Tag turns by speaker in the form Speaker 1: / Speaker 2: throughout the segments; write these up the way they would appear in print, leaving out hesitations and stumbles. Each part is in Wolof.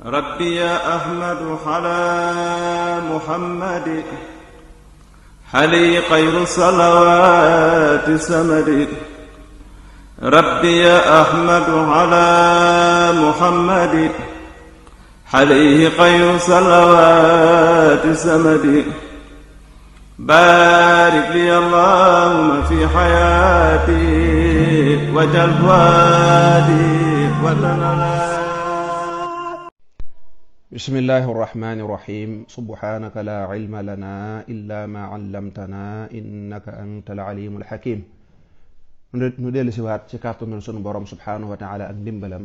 Speaker 1: ربي يا أحمد على محمد حلي خير الصلوات سمد. ربي يا أحمد على محمد حليه خير الصلوات سمد. بارك لي اللهم في حياتي وجل فؤادي وتنالي.
Speaker 2: بسم الله الرحمن الرحيم. سبحانك لا علم لنا إلا ما علمتنا إنك أنت العليم الحكيم. nu dellu si waat ci kàttanul sunu borom subhanahu wa taala ak ndimbalam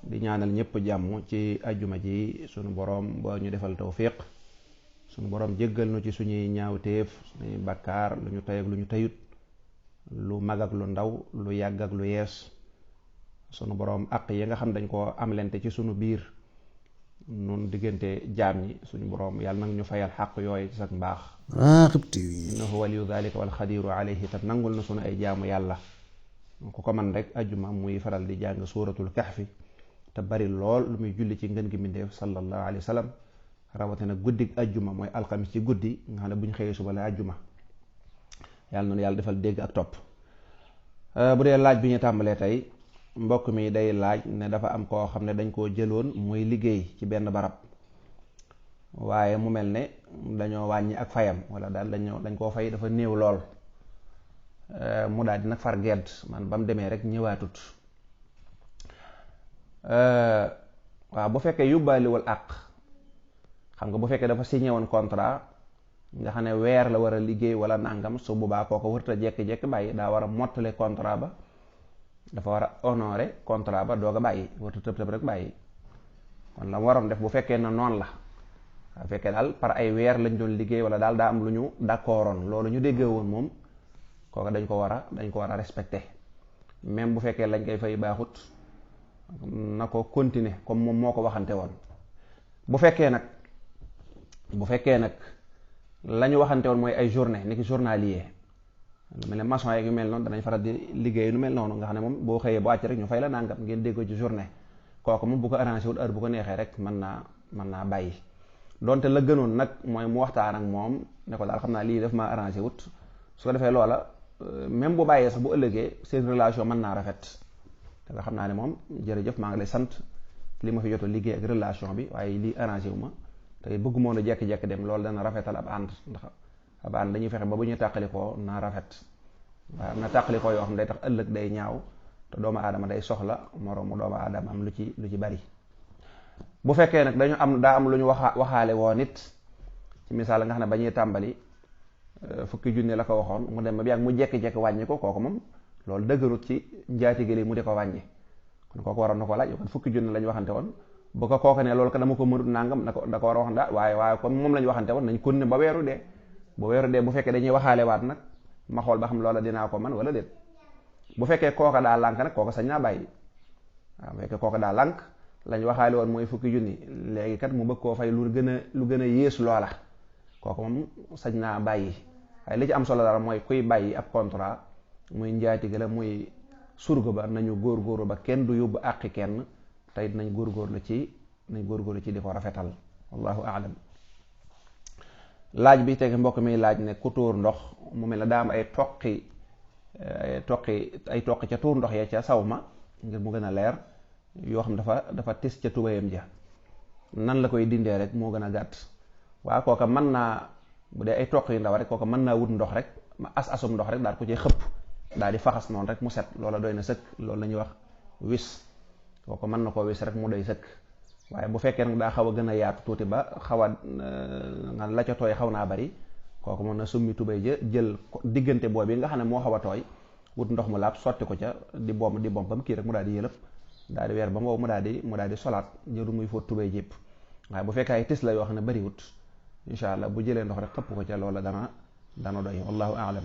Speaker 2: di ñaanal ñëpp jàmm ci ajjuma ji sunu borom boo ñu defal tawfiq, sunu borom jéggal nu ci suñuy ñaawteef, suñuy bakkaar, lu ñu tey ak lu ñu teyut, lu mag ak lu ndaw, lu yàgg ak lu yees. sunu borom àq yi nga xam dañ koo amlente ci sunu biir nun diggante jaam ñi, suñu borom yàlla nag ñu fayal xàq yooyu ci sax mbaax. innahu waliyu dhalika wal xadiru alayhi. te nangul na sunu ay jaamu yàlla ku ko man rek ajjuma muy faral di jàng suuratul kahfi te bari lool lu muy julli ci ngën gi mbindeef sallallahu alayhi wa sallam, rawatina guddig ajjuma mooy alxamis ci guddi nga xam ne bu ñu xëyee suba la ajjuma. yàlla noonu yàlla defal dégg ak topp. bu dee laaj bi ñu tàmbalee tey, mbokk mi day laaj ne dafa am koo xam ne dañ koo jëloon muy liggéey ci benn barab, waaye mu mel ne dañoo wàññi ak fayam, wala daal dañ koo fay dafa néew lool. mu daal di nag far gedd man ba mu demee rek ñëwaatut. waaw bu fekkee yóbbaaliwul àq, xam nga bu fekkee dafa signé woon contrat nga xam ne weer la war a liggéey wala nangam, su boobaa kooko wërta jekki-jekki bàyyi, daa war a mottale contrat ba, dafa war a honorer contrat ba doog a bàyyi, warta tëb tëb rek bàyyi. kon la waroon def bu fekkee na noonu la, bu fekkee daal par ay weer lañ doon liggéey wala daal daa am lu ñu d'accordoon, loolu ñu déggee woon moom kooka dañ ko war a respecter. même bu fekkee lañ koy fay baaxut na ko continuer comme moom moo ko waxante woon. bu fekkee nag la ñu waxante woon mooy ay journée ni ki journalier, lu mel ne maçon yeeg yu mel noonu danañ faral di liggéey lu mel noonu nga xam ne moom boo xëyee bu wàcc rek ñu fay la nangam, ngeen déggoo ci journée. kooku moom bu ko arrangé wut heure bu ko neexee rek mën naa bàyyi. donte la gënoon nag mooy mu waxtaan ak moom ne ko daal xam naa lii daf maa arrangé wut, su ko defee loola même bu bàyyee sax bu ëllëgee seen relation mën naa rafet. te nga xam naa ne moom jërëjëf maa ngi lay sant li ma fi jot a liggéey ak relation bi, waaye lii arrangé wu ma te bëggu moon a jekki-jekki dem, loolu dana rafetal ab ànd. ndax ab ànd dañuy fexe ba bu ñu tàqalikoo naa rafet. waaw na tàqalikoo yoo xam ne day tax ëllëg day ñaaw, te doomu aadama day soxla moroomu doomu aadama am lu ci bari. bu fekkee nag daa am lu ñu waxaale woo nit, ci misaal nga xam ne ba ñuy tàmbali fukki junne la ko waxoon, mu dem ba yàgg mu jekki-jekki wàññi ko, kooku moom loolu dëgganut ci njaatige li mu di ko wàññi. kon kooku waroon na ko laaj, kon fukki junne lañ waxante woon, bu ko kooku ne loolu ko dama ko mënut nangam da ko war a wax daa waaye comme moom lañ waxante woon nañ kon ne ba weeru dee. bu fekkee dañuy waxaale waat nag ma xool ba xam loola dinaa ko man wala déet. bu fekkee kooka daa lànk nag kooka sañ naa bàyyi. waaw bu fekkee kooka daa lànk, lañ waxaale woon mooy fukki junni, léegi kat mu bëgg koo fay lu gën a yées loola, kooku moom sañ naa bàyyi. waaye li ci am solo dara mooy kuy bàyyi ab contrat, muy njaatige la muy surga ba, nañu góorgóorlu ba kenn du yóbbu àqi kenn, tey nañ góorgóorlu ci di ko rafetal. wallahu a'lam. laaj bi teg mbokk mi laaj ne ku tuur ndox mu mel ne daa am ay toqi ca tuur ndox ya ca saw ma, ngir mu gën a leer, yoo xam dafa tis ca tubayam ja, nan la koy dindee rek moo gën a gàtt. waaw kooka mën naa, bu dee ay toq yu ndaw rek, kooka mën naa wut ndox rek, asum ndox rek daal ko ci xëpp, daal di faxas noonu rek mu set, loola doy na sëkk. loolu la ñuy wax wis. kooka mën na koo wis rek mu doy sëkk. waaye bu fekkee nag daa xaw a gën a yaatu tuuti ba xaw a nga la ca tooy xaw naa bari, kooku mën na summi tubay ja, jël diggante boobu nga xam ne moo xaw a tooy, wut ndox mu laab sotti ko ca, di bomb ba mu kii rek mu daal di yëlëb, daal di weer ba mu daal di solaat, jëru muy fóot tubay jépp. waaye bu fekkee ay tis la yoo xam ne bariwut, insha allah bu jëlee ndox rek xëpp ko ca, loola dana doy. wallahu a'lam.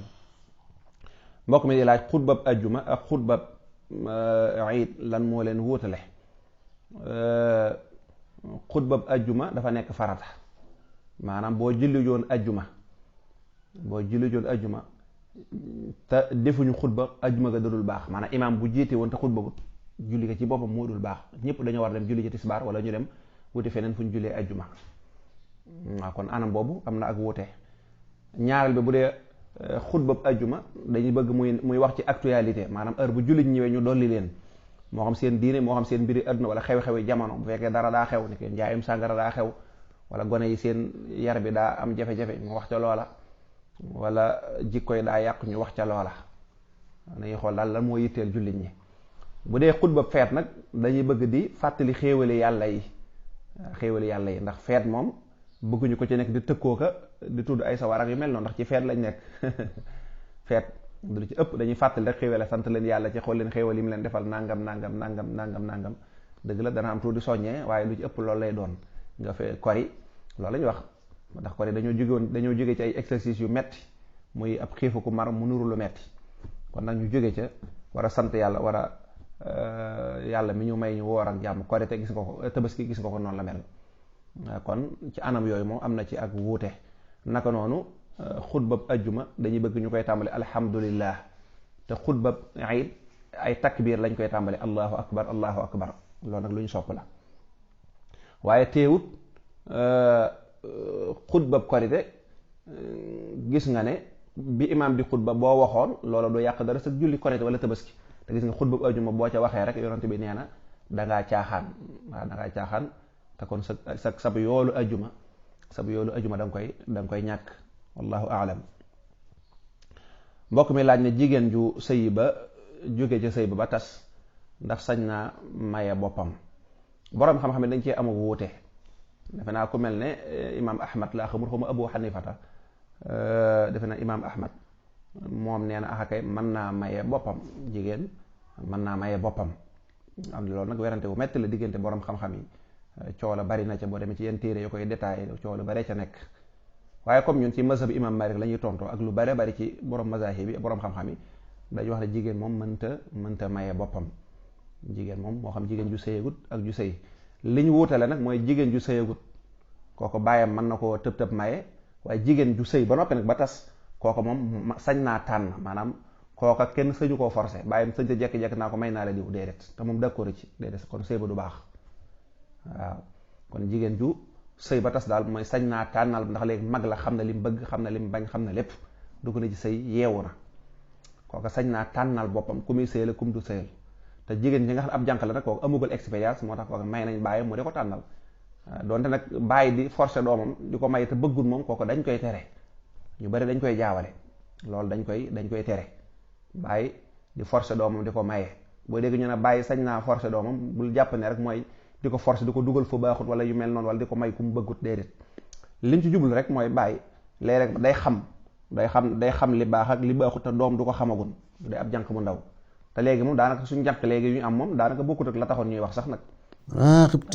Speaker 2: mbokk mi di laaj xutbab ajjuma ak xutbab iid lan moo leen wuutale. xutbab ajjuma dafa nekk farata, maanaam boo julli joon ajjuma te defuñu xutba ajjuma ga dadul baax. maanaam imaam bu jiite woon te xutba wut julli ga ci boppam moo dul baax, ñëpp dañoo war dem julli ci tisbaar wala ñu dem wuti feneen fu ñu jullee ajjuma. waaw kon anam boobu am na ak wuute. ñaareel bi bu dee xutbab ajjuma dañuy bëgg muy wax ci actualité, maanaam heure bu jullit ñëwee ñu dolli leen, moo xam seen diine moo xam seen mbiri àdduna wala xew-xewi jamono. Bu fekkee dara daa xew ni ke njaayum sàngara daa xew wala gone yi seen yar bi daa am jafe-jafe ñu wax ca loola, wala jikko yi daa yàqu ñu wax ca loola. dañuy xool daal lan moo yitteel jullit ñi. bu dee xutbab feet nag dañuy bëgg di fàttali xéewali yàlla yi, ndax feet moom bëgguñu ko ci nekk di tëkkoo ka di tudd ay sawar ak yu mel noonu, ndax ci feet lañ nekk. feet du ci ëpp dañuy fàttali rek xéewale, sant leen yàlla ci xool leen xéewal yi mu leen defal nangam dëgg la dana am tuuti soññee, waaye lu ci ëpp loolu lay doon. nga fee kori loolu la ñuy wax, ndax kori dañoo jóge ci ay exercice yu metti, muy ab xiifu ku mar mu nuru lu metti. kon nag ñu jóge ca war a sant yàlla, war a yàlla mi ñu may ñu woor ak jàmm. kori te gis nga ko, tabaski gis nga ko noonu la mel. kon ci anam yooyu moom am na ci ak wuute. naka noonu xutbab ajjuma dañuy bëgg ñu koy tàmbali alhamdulillah, te xutbab iid ay takbiir lañ koy tàmbali allahu akbar allahu akbar. loolu nag lu ñu sopp la. waaye teewut xutbab korite gis nga ne bi imaam di xutba boo waxoon loola du yàq dara sa julli korite wala tabaski. te gis nga xutbab ajjuma boo ca waxee rek yonent bi nee na dangaa caaxaan. waaw dangaa caaxaan, te kon sab yoolu ajjuma da nga koy ñàkk. wallahu aalam. mbokk mi laaj ne jigéen ju sëy ba jóge ca sëy ba tas ndax sañ naa maye boppam. boroom xam-xam ne dañ cee amu wuute. defe naa ku mel ne imaam ahmad laa xamul xamu abu xanifata, defe naa imaam ahmad moom nee na axakay mën naa maye boppam. jigéen mën naa maye boppam. am loolu nag werante bu metti la diggante boroom xam-xam yi. coow la bari na ca, boo demee ci yenn téere yu koy détaillé coow la bare ca nekk. waaye comme ñun ci mazhab imam Malik la ñuy tontoo ak lu bare bari ci borom mazahib bi borom xam-xam yi dañuy wax ne jigéen moom mënta maye boppam. jigéen moom moo xam jigéen ju sëyagut ak ju sëy. li ñu wuutale nag mooy jigéen ju sëyagut kooku bàyyam mën na koo tëb maye, waaye jigéen ju sëy ba noppi nag ba tas kooku moom sañ naa tànn, maanaam kooka kenn sañu koo forcé. bàyyam sañ ta jekki-jekki naa ko may naa la diw, déedéet. te moom d'accord ci déedéet, kon sëy ba du baax. waaw kon jigéen ju sëy ba tas daal mooy sañ naa tànnal, ndax léegi mag la, xam na lim bëgg, xam na lim bañ, xam na lépp, dugg na ci sëy yeewu na. kooka sañ naa tànnal boppam ku muy sëyal kum du sëyal. te jigéen ñi nga xam ab jànq la nag kooku amugul expérience, moo tax kooka may nañ bàyyi mu di ko tànnal. donte nag bàyyi di forcer doomam di ko may te bëggul moom kooku dañ koy tere. ñu bari dañ koy jaawale, loolu dañ koy tere. bàyyi di forcer doomam di ko maye. boo dégg ñu ne bàyyi sañ naa forcer doomam bul jàpp ne rek mooy di ko forcer di ko dugal fu baaxut wala yu mel noonu, wala di ko may ku mu bëggut, déedéet. lim ci jublu rek mooy bàyyi léeg-léeg day xam li baax ak li baaxut te doom du ko xamagun bu dee ab jànq bu ndaw. te léegi moom daanaka suñ jànq léegi yu ñu am moom daanaka bokkut ak la taxoon ñuy wax sax nag.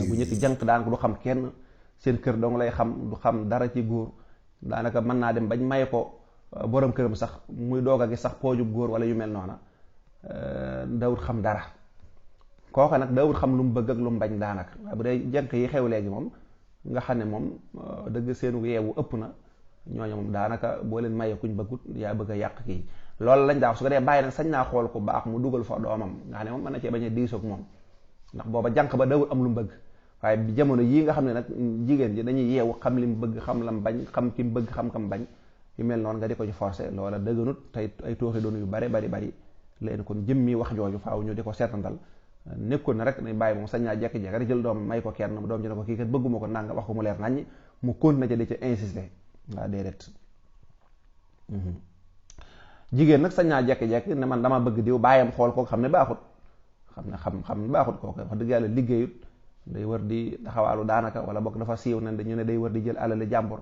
Speaker 2: bu ñetti jànq daanaka du xam kenn, seen kër dong lay xam, du xam dara ci góor. daanaka mën naa dem bañ may ko borom këram sax muy doog a gis sax poojub góor wala yu mel noona, dawut xam dara. kooka nag dawut xam lu mu bëgg ak lu mu bañ daanaka. waaye bu dee jànq yi xew léegi moom nga xam ne moom dëgg seenu yeewu ëpp na, ñooñu moom daanaka boo leen maye kuñ bëggut yaa bëgg a yàq kii. loolu lañ daa su ko dee bàyyi nag sañ naa xool ku baax mu dugal fa doomam nga xam ne moom mën na cee bañ a diisoog moom, ndax booba jànq ba dawut am lu mu bëgg. waaye bi jamono yii nga xam ne nag jigéen ji dañuy yeewu xam li mu bëgg, xam lam bañ, xam ki mu bëgg, xam kam bañ, yu mel noonu nga di ko ci forcé, loola dëgganut. tey ay tooxi doonu yu bari leen kon jëmmi wax jooju faaw ñu di ko seetantal. nekkoon na rek ne bàyyi moom sañ naa jekki-jekki rek jël doom may ko kenn, doom ji ne ko kii kat bëgguma ko nanga wax ko mu leer naññ, mu continué ca di ca insister. waa déedéet. jigéen nag sañ naa jekki-jekki ne man dama bëgg diw, bàyyam xool ko xam ne baaxut, xam ne baaxut kooku wax dëgg yàlla liggéeyut, day wër di taxawaalu daanaka, wala bokk dafa siiw ne dañu ne day wër di jël alali jàmbur,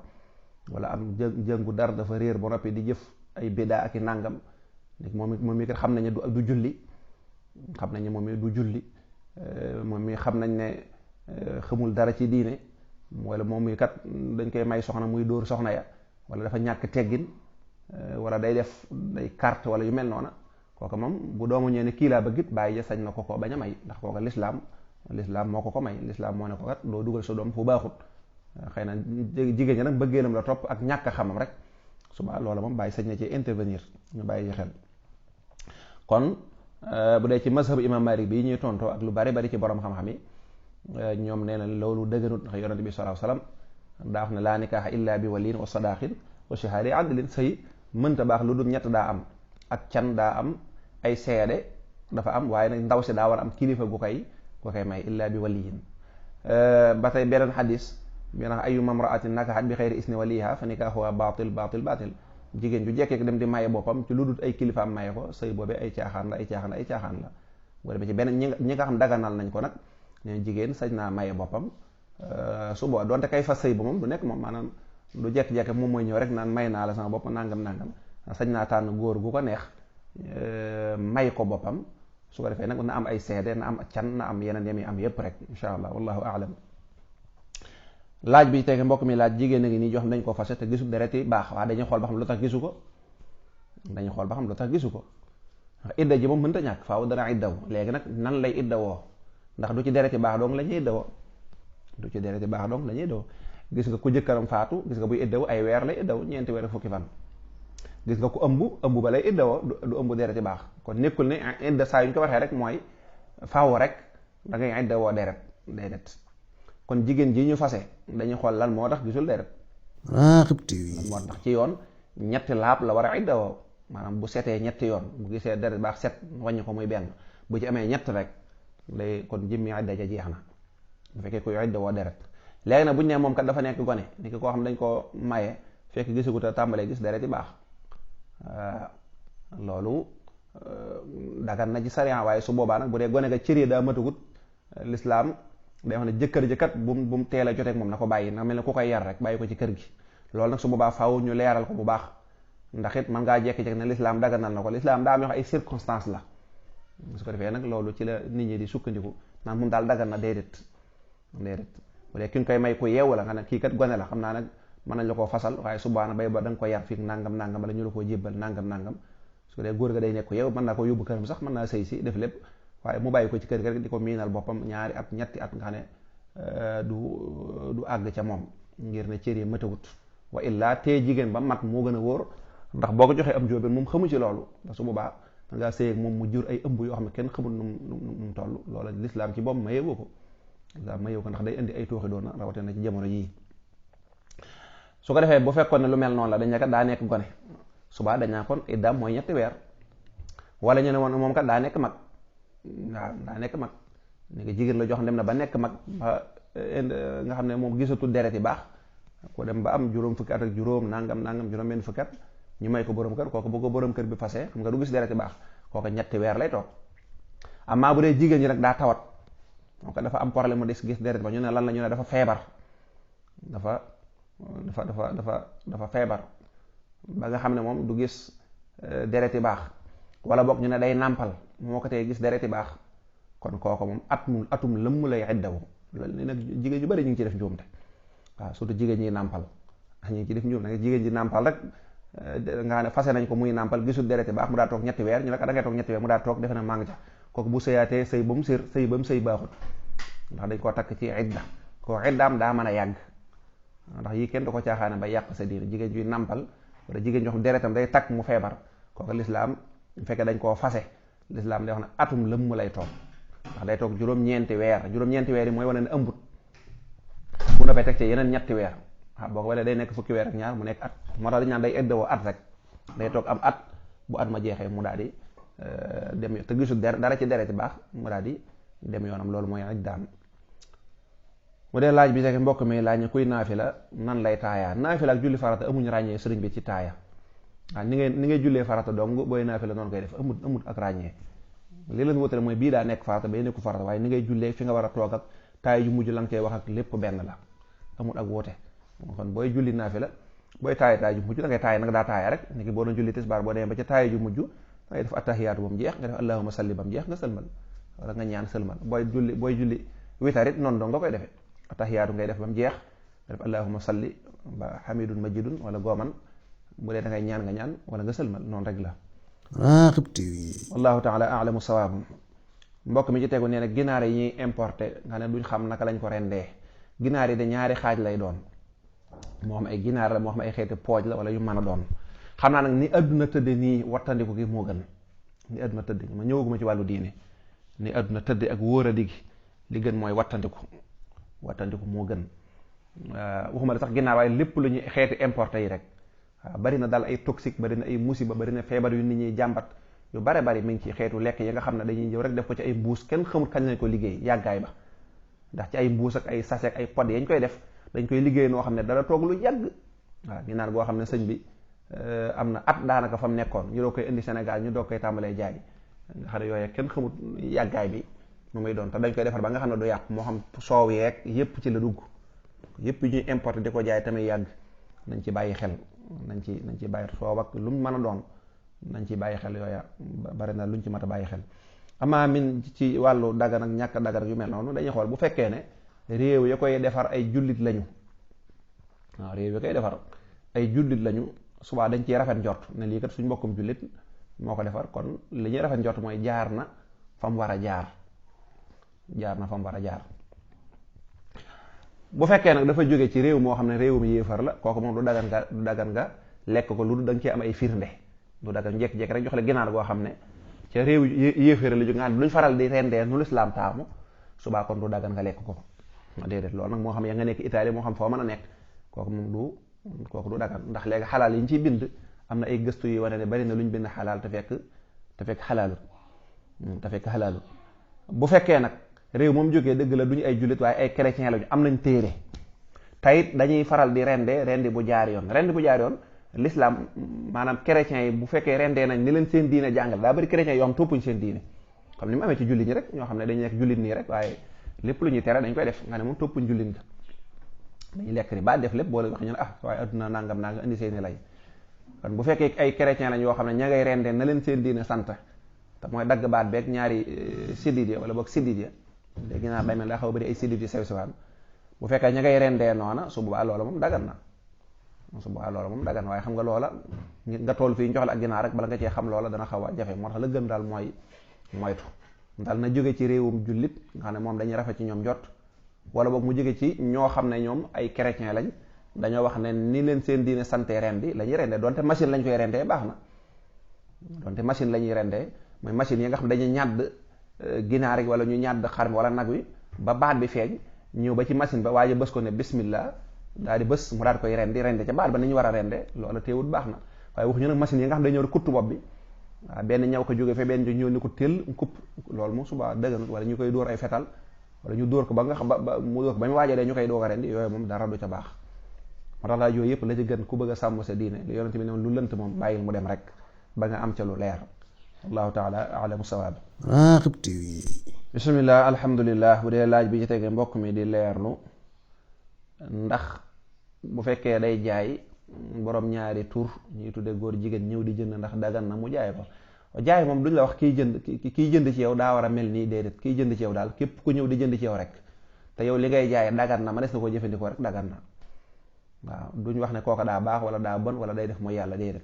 Speaker 2: wala am jëngu dar dafa réer ba noppi di jëf ay bidaa ak i nàngam. moom mi kat xam nañ ne du julli, xam nañ ne moom mi du julli, moom mi xam nañ ne xamul dara ci diine, wala moom mi kat dañ koy may soxna muy dóor soxna ya, wala dafa ñàkk teggin, wala day carte wala yu mel noona. kooka moom bu doomu ñëwee ne kii laa bëggit bàyyi ja sañ na ko bañ a may, ndax kooka lislaam moo ko may. lislaam moo ne ko kat doo dugal sa doom fu baaxut. xëy na jigéen ñi nag bëggeelam la topp ak ñàkk a xamam rek, suba loola moom bàyyi sañ na ci intervenir, ñu bàyyi xel. kon bu dee ci mazhabu imam Malik bi ñuy tontoo ak lu bari ci borom xam-xam yi ñoom nee na loolu dëgganut ndax yonent bi sallallahu alayhi wasallam daa wax ne laa nikaaha illa bi waliin wa sadaqin wa shahaadi adlin. sëy mënta baax lu dul ñett daa am ak can daa am ay seede dafa am, waaye nag ndaw si daa war a am kilifa gu koy may illa bi waliyin. ba tey beneen xadis bi nga ayu mamraatin nakahat bi xayri isni waliha fa nikaahuha baatil. jigéen ju jekkee dem di maye boppam ci lu dul ay kilifaam maye ko sëy boobee ay caaxaan la. boo demee ci beneen ñi nga xam daganal nañ ko nag ñeen jigéen sañ naa maye boppam su boo doonte kay fas sëy ba moom du nekk moom maanaam du jekk-jekk moom mooy ñëw rek naan may naa la sama bopp nangam sañ naa tànn góor gu ko neex may ko boppam, su ko defee nag na am ay seede, na am can, na am yeneen yemi am yépp rek insha allah wallahu aalam. laaj bi tege mbokk mi laaj jigéen a ngi nii jox dañ ko fase te gisul dereti baax, waaye dañuy xool ba xam lu tax gisu ko ndax idda ji moom mënta ñàkk faaw dana iddaw. léegi nag nan lay iddawoo, ndax du ci dereti baax dong la ñuy iddawoo gis nga ku jëkkëram faatu, gis nga buy iddaw ay weer lay iddaw, ñeenti weer fukki fan. gis nga ku ëmb ba lay iddawoo du ëmb dereti baax. kon nekkul ne idda saa yu ñu ko waxee rek mooy faaw rek da ngay iddawoo deret déedéet. kon jigéen ji ñu fase dañuy xool lan moo tax gisul deret. Raghib TV lan moo tax ci yoon ñetti laab la war a iddawoo, maanaam bu setee ñetti yoon bu gisee deret baax set wàññi ko muy benn, bu ci amee ñett rek lay kon jëmmi idda ja jeex na bu fekkee kuy iddawoo deret. léegi nag bu ñu nee moom kat dafa nekk gone ni ki koo xam dañ ko maye fekk gisagut a tàmbalee gis deret yi baax loolu dagan na ci sariya, waaye su boobaa nag bu dee gone ga cër yi daa matagut, lislaam day wax ne jëkkër ji kat bu mu teel a joteeg moom na ko bàyyi, na mel ne ku koy yar rek bàyyi ko ci kër gi. loolu nag su boobaa faaw ñu leeral ko bu baax, ndax it mën ngaa jekki-jekk ne lislaam daganal na ko. lislaam daa am yoo xam ay circonstance la, su ko defee nag loolu ci la nit ñi di sukkandiku naan moom daal dagan na. déedéet bu dee ki ñu koy may ku yeewu la nga ne kii kat gone la, xam naa nag mën nañ la koo fasal, waaye subaana bay ba da nga ko yar fii nangam bala ñu la koo jébbal nangam. su ko dee góor ga day nekk ku yeewu, mën naa ko yóbbu këram sax, mën naa sëy si def lépp, waaye mu bàyyi ko ci kër gi rek di ko miinal boppam ñaari at ñetti at nga xam ne du àgg ca moom ngir ne cër yi matawut. wa illaa tee jigéen ba mat moo gën a wóor, ndax boo ko joxee am jóobeen moom xamu ci loolu, ndax su boobaa da ngaa sëy ak moom mu jur ay ëmb yoo xam ne kenn xamul nu mu toll. loola lislaam ci boppam mayewu ko ndax day indi ay tooxi doona rawatina ci jamono yii. su ko defee bu fekkoon ne lu mel noonu la dañ ne kat daa nekk gone, subaa dañ naa kon iddaam mooy 3 weer, wala ñu ne woon moom kat daa nekk mag. waaw daa nekk mag ni nga jigéen la jox dem na ba nekk mag ba nga xam ne moom gisatul deret yi baax, ko dem ba am juróom fukki at ak juróom nangam juróom benn fukki at ñu may ko borom kër, kooku bu ko borom kër bi fase xam nga du gis deret yi baax, kooku 3 weer lay toog. amaa bu dee jigéen ñi nag daa tawat, donc dafa am problème mu des gis deret ba ñu ne lan la, ñu ne dafa feebar, dafa feebar ba nga xam ne moom du gis deret yi baax, wala boog ñu ne day nàmpal moo ko tee gis deret yi baax, kon kooku moom atum lëmm lay iddawu. loolu nag jigéen ñu bari ñu ngi ci def njuumte, waaw surtout jigéen ñi nàmpal ñu ngi ci def njuumte. nag jigéen ji nàmpal rek nga ne fase nañ ko muy nàmpal gisul deret yi baax mu daa toog 3 weer, ñu ne ko da ngay toog 3 weer mu daa toog defe na maa ngi ca, kooku bu sëyaatee sëy ba mu sëy baaxut, ndax dañ koo takk ci idda. koo iddaam daa mën a yàgg, ndax yi kenn du ko caaxaane ba yàq sa diir. jigéen juy nàmpal wala jigéen joo xam deretam day takk mu feebar, kooku lislaam bu fekkee dañ koo fase, lislaam day wax ne atum lëmm lay toog, ndax day toog juróom-ñeenti weer yi mooy wane ne ëmbut, bu noppee teg ci yeneen 3 weer, boo ko walee day nekk fukki weer ak ñaar mu nekk at. moo tax dañ naan day iddawoo at rek, day toog am at, bu at ma jeexee mu daal di dem te gisul dara ci deret baax mu daal di dem yoonam. loolu mooy iddaam. mu dee laaj bi teg mbokk mi laaj ne kuy naafila nan lay taayaa. naafila ak julli farata amuñu ràññee sëriñ bi ci taaya, waaw ni ngay jullee farata dong booy naafila noonu koy def, amut ak ràññee. li leen wutale mooy bii daa nekk farata bay nekku farata, waaye ni ngay jullee fi nga war a toog ak taaya ju mujj la nga koy wax ak lépp benn la, amut ak wuute. kon booy julli naafila booy taaya ju mujj da ngay taaya nag daa taaya rek, ni ki boo doon julli tisbaar boo demee ba ca taaya ju mujj da ngay def attahiyaatu ba mu jeex, nga def allahumma salli ba mu jeex nga sëlmal, wala nga ñaan sëlmal. booy julli witarit noonu dong nga koy defee, attahiyaatu ngay def ba mu jeex nga def allahumma salli ba hamidun majidun wala gooman, bu dee da ngay ñaan nga ñaan wala nga sëlmal, noonu rek la. Raghib TV wallahu taala a'lamu sawaab. mbokk mi ci tegu nee na ginaar yi ñuy importé nga ne duñ xam naka lañ ko rendee. ginaar yi de 2 xaaj lay doon, moo xam ay ginaar la moo xam ay xeeti pooj la wala yu mën a doon. xam naa nag ni adduna tëdde nii wattandiku gi moo gën, ni àdduna tëdd ma ñëwaguma ci wàllu diine ni àdduna tëdd ak wóor a digi li gën mooy wattandiku moo gën. waxuma la sax ginnaaw waaye lépp lu ñuy xeeti importé yi rek waaw bari na daal ay toxique bari na ay musiba bari na feebar yu nit ñi jàmbat yu bare bari mi ngi ci xeetu lekk yi nga xam ne dañuy ñëw rek def ko ci ay mbuus kenn xamul kañ lañ ko liggéey yàggaay ba ndax ci ay mbuus ak ay sachet ak ay pod yañ koy def dañ koy liggéey noo xam ne dara toog lu yàgg waaw ginaar goo xam ne sëñ bi am na at daanaka fa mu nekkoon ñu doo koy indi Sénégal ñu doo koy tàmbalee jaay nga xam ne yooyu kenn xamul yàggaay bi mu muy doon te dañ koy defar ba nga xam ne du yàqu moo xam soow yeeg yépp ci la dugg yépp ñuy importé di ko jaay tamit yàgg nañ ci bàyyi xel nañ ci bàyyi soow ak lu mu mën a doon nañ ci bàyyi xel yooya bari na luñ ci mat a bàyyi xel amaa min ci wàllu dagan ak ñàkk dagan yu mel noonu dañuy xool bu fekkee ne réew ya koy defar ay jullit lañu waaw réew ya koy defar ay jullit lañu subaa dañ ciy rafet njort ne lii kat suñ mbokkum jullit moo ko defar kon li ñuy rafet njort mooy jaar na fa mu war a jaar bu fekkee nag dafa jóge ci réew moo xam ne réewum yéefar la kooku moom du dagan nga lekk ko lu da nga cee am ay firnde du dagan njekk-jekk rek jox la ginaar goo xam ne ca réew yéefar la jóge nga duñ faral di rendee nu lislaam taamu subaa kon du dagan nga lekk ko déedéet loolu nag moo xam ya nga nekk Italie moo xam foo mën a nekk kooku moom du dagan ndax léegi xalaal yi ñu ciy bind am na ay gëstu yu wane ne bari na lu ñu bind xalaal te fekk xalaalu bu fekkee nag réew moom jógee dëgg la du ñu ay jullit waaye ay chrétien lañu am nañ téere tayit dañuy faral di rendi bu jaar yoon l'islam maanaam chrétiens yi bu fekkee rendee nañ ni leen seen diine jàngal daa bari chrétiens yoo xam toppuñ seen diine comme ni mu amee ci jullit ñi rek ñoo xam ne dañuy nekk jullit nii rek waaye lépp lu ñuy tere dañ koy def nga ne moom toppuñ jullit nga dañuy lekk ri ba def lépp boole wax ñu ne waaye adduna nangam nangam indi seeni lay kon bu fekkee ay chrétien lañ yoo xam ne ña ngay rendee na leen seen diine sant te mooy dagg baat beeg ñaari siddit ya wala boog siddit ya léegi naa day mel daa xaw bari ay siddit yu sew sewaan bu fekkee ña ngay rendee noona su boobaa loola moom dagan na waaye xam nga loola nga toll fii ñu jox la ak ginaar rek bala nga cee xam loola dana xaw a jafe moo tax la gën daal mooy moytu daal na jóge ci réewum jullit nga xam ne moom dañuy rafet ci ñoom jot wala boog mu jóge ci ñoo xam ne ñoom ay chrétien lañ dañoo wax ne ni leen seen diine santé rendi la ñuy rendee donte machine lañ koy rendee baax na donte machine la ñuy rendee mooy machine yi nga xam dañuy ñàdd ginaar gi wala ñu ñàdd xar mi wala nag wi ba baat bi feeñ ñëw ba ci machine ba waaye bës ko ne bismillah daal di bës mu daal di koy rendi ca baat ba ni ñu war a rendee loola teewut baax na waaye waxuñu nag machine yi nga xam dañu ñëw di kutt bopp bi waaw benn ñaw ko jóge fe benn ñëw ni ko teel kupp loolu moom suba dëgganut wala ñu koy dóor ay fetal wala ñu dóor ko ba nga xam ba mu dóor ko ba mu waajee ñu koy doog a rendi yooyu moom dara du ca baax moo tax laa yooyu yëpp la ci gën ku bëgg a sàmm sa diine lu yonent bi ne lu lënt moom bàyyil mu dem rek ba nga am ca lu leer wallahu taala alamu sawaab. Raghib TV. bismillah alhamdulillah bu dee laaj bi ci tege mbokk mi di leerlu ndax bu fekkee day jaay borom ñaari tur ñuy tudde góor jigéen ñëw di jënd ndax dagan na mu jaay ko jaay moom duñ la wax kiy jënd ci yow daa war a mel nii déedéet kiy jënd ci yow daal képp ku ñëw di jënd ci yow rek te yow li ngay jaay dagan na ma des na ko jëfandikoo rek dagan na waaw duñ wax ne kooka daa baax wala daa bon wala day def mooy yàlla déedéet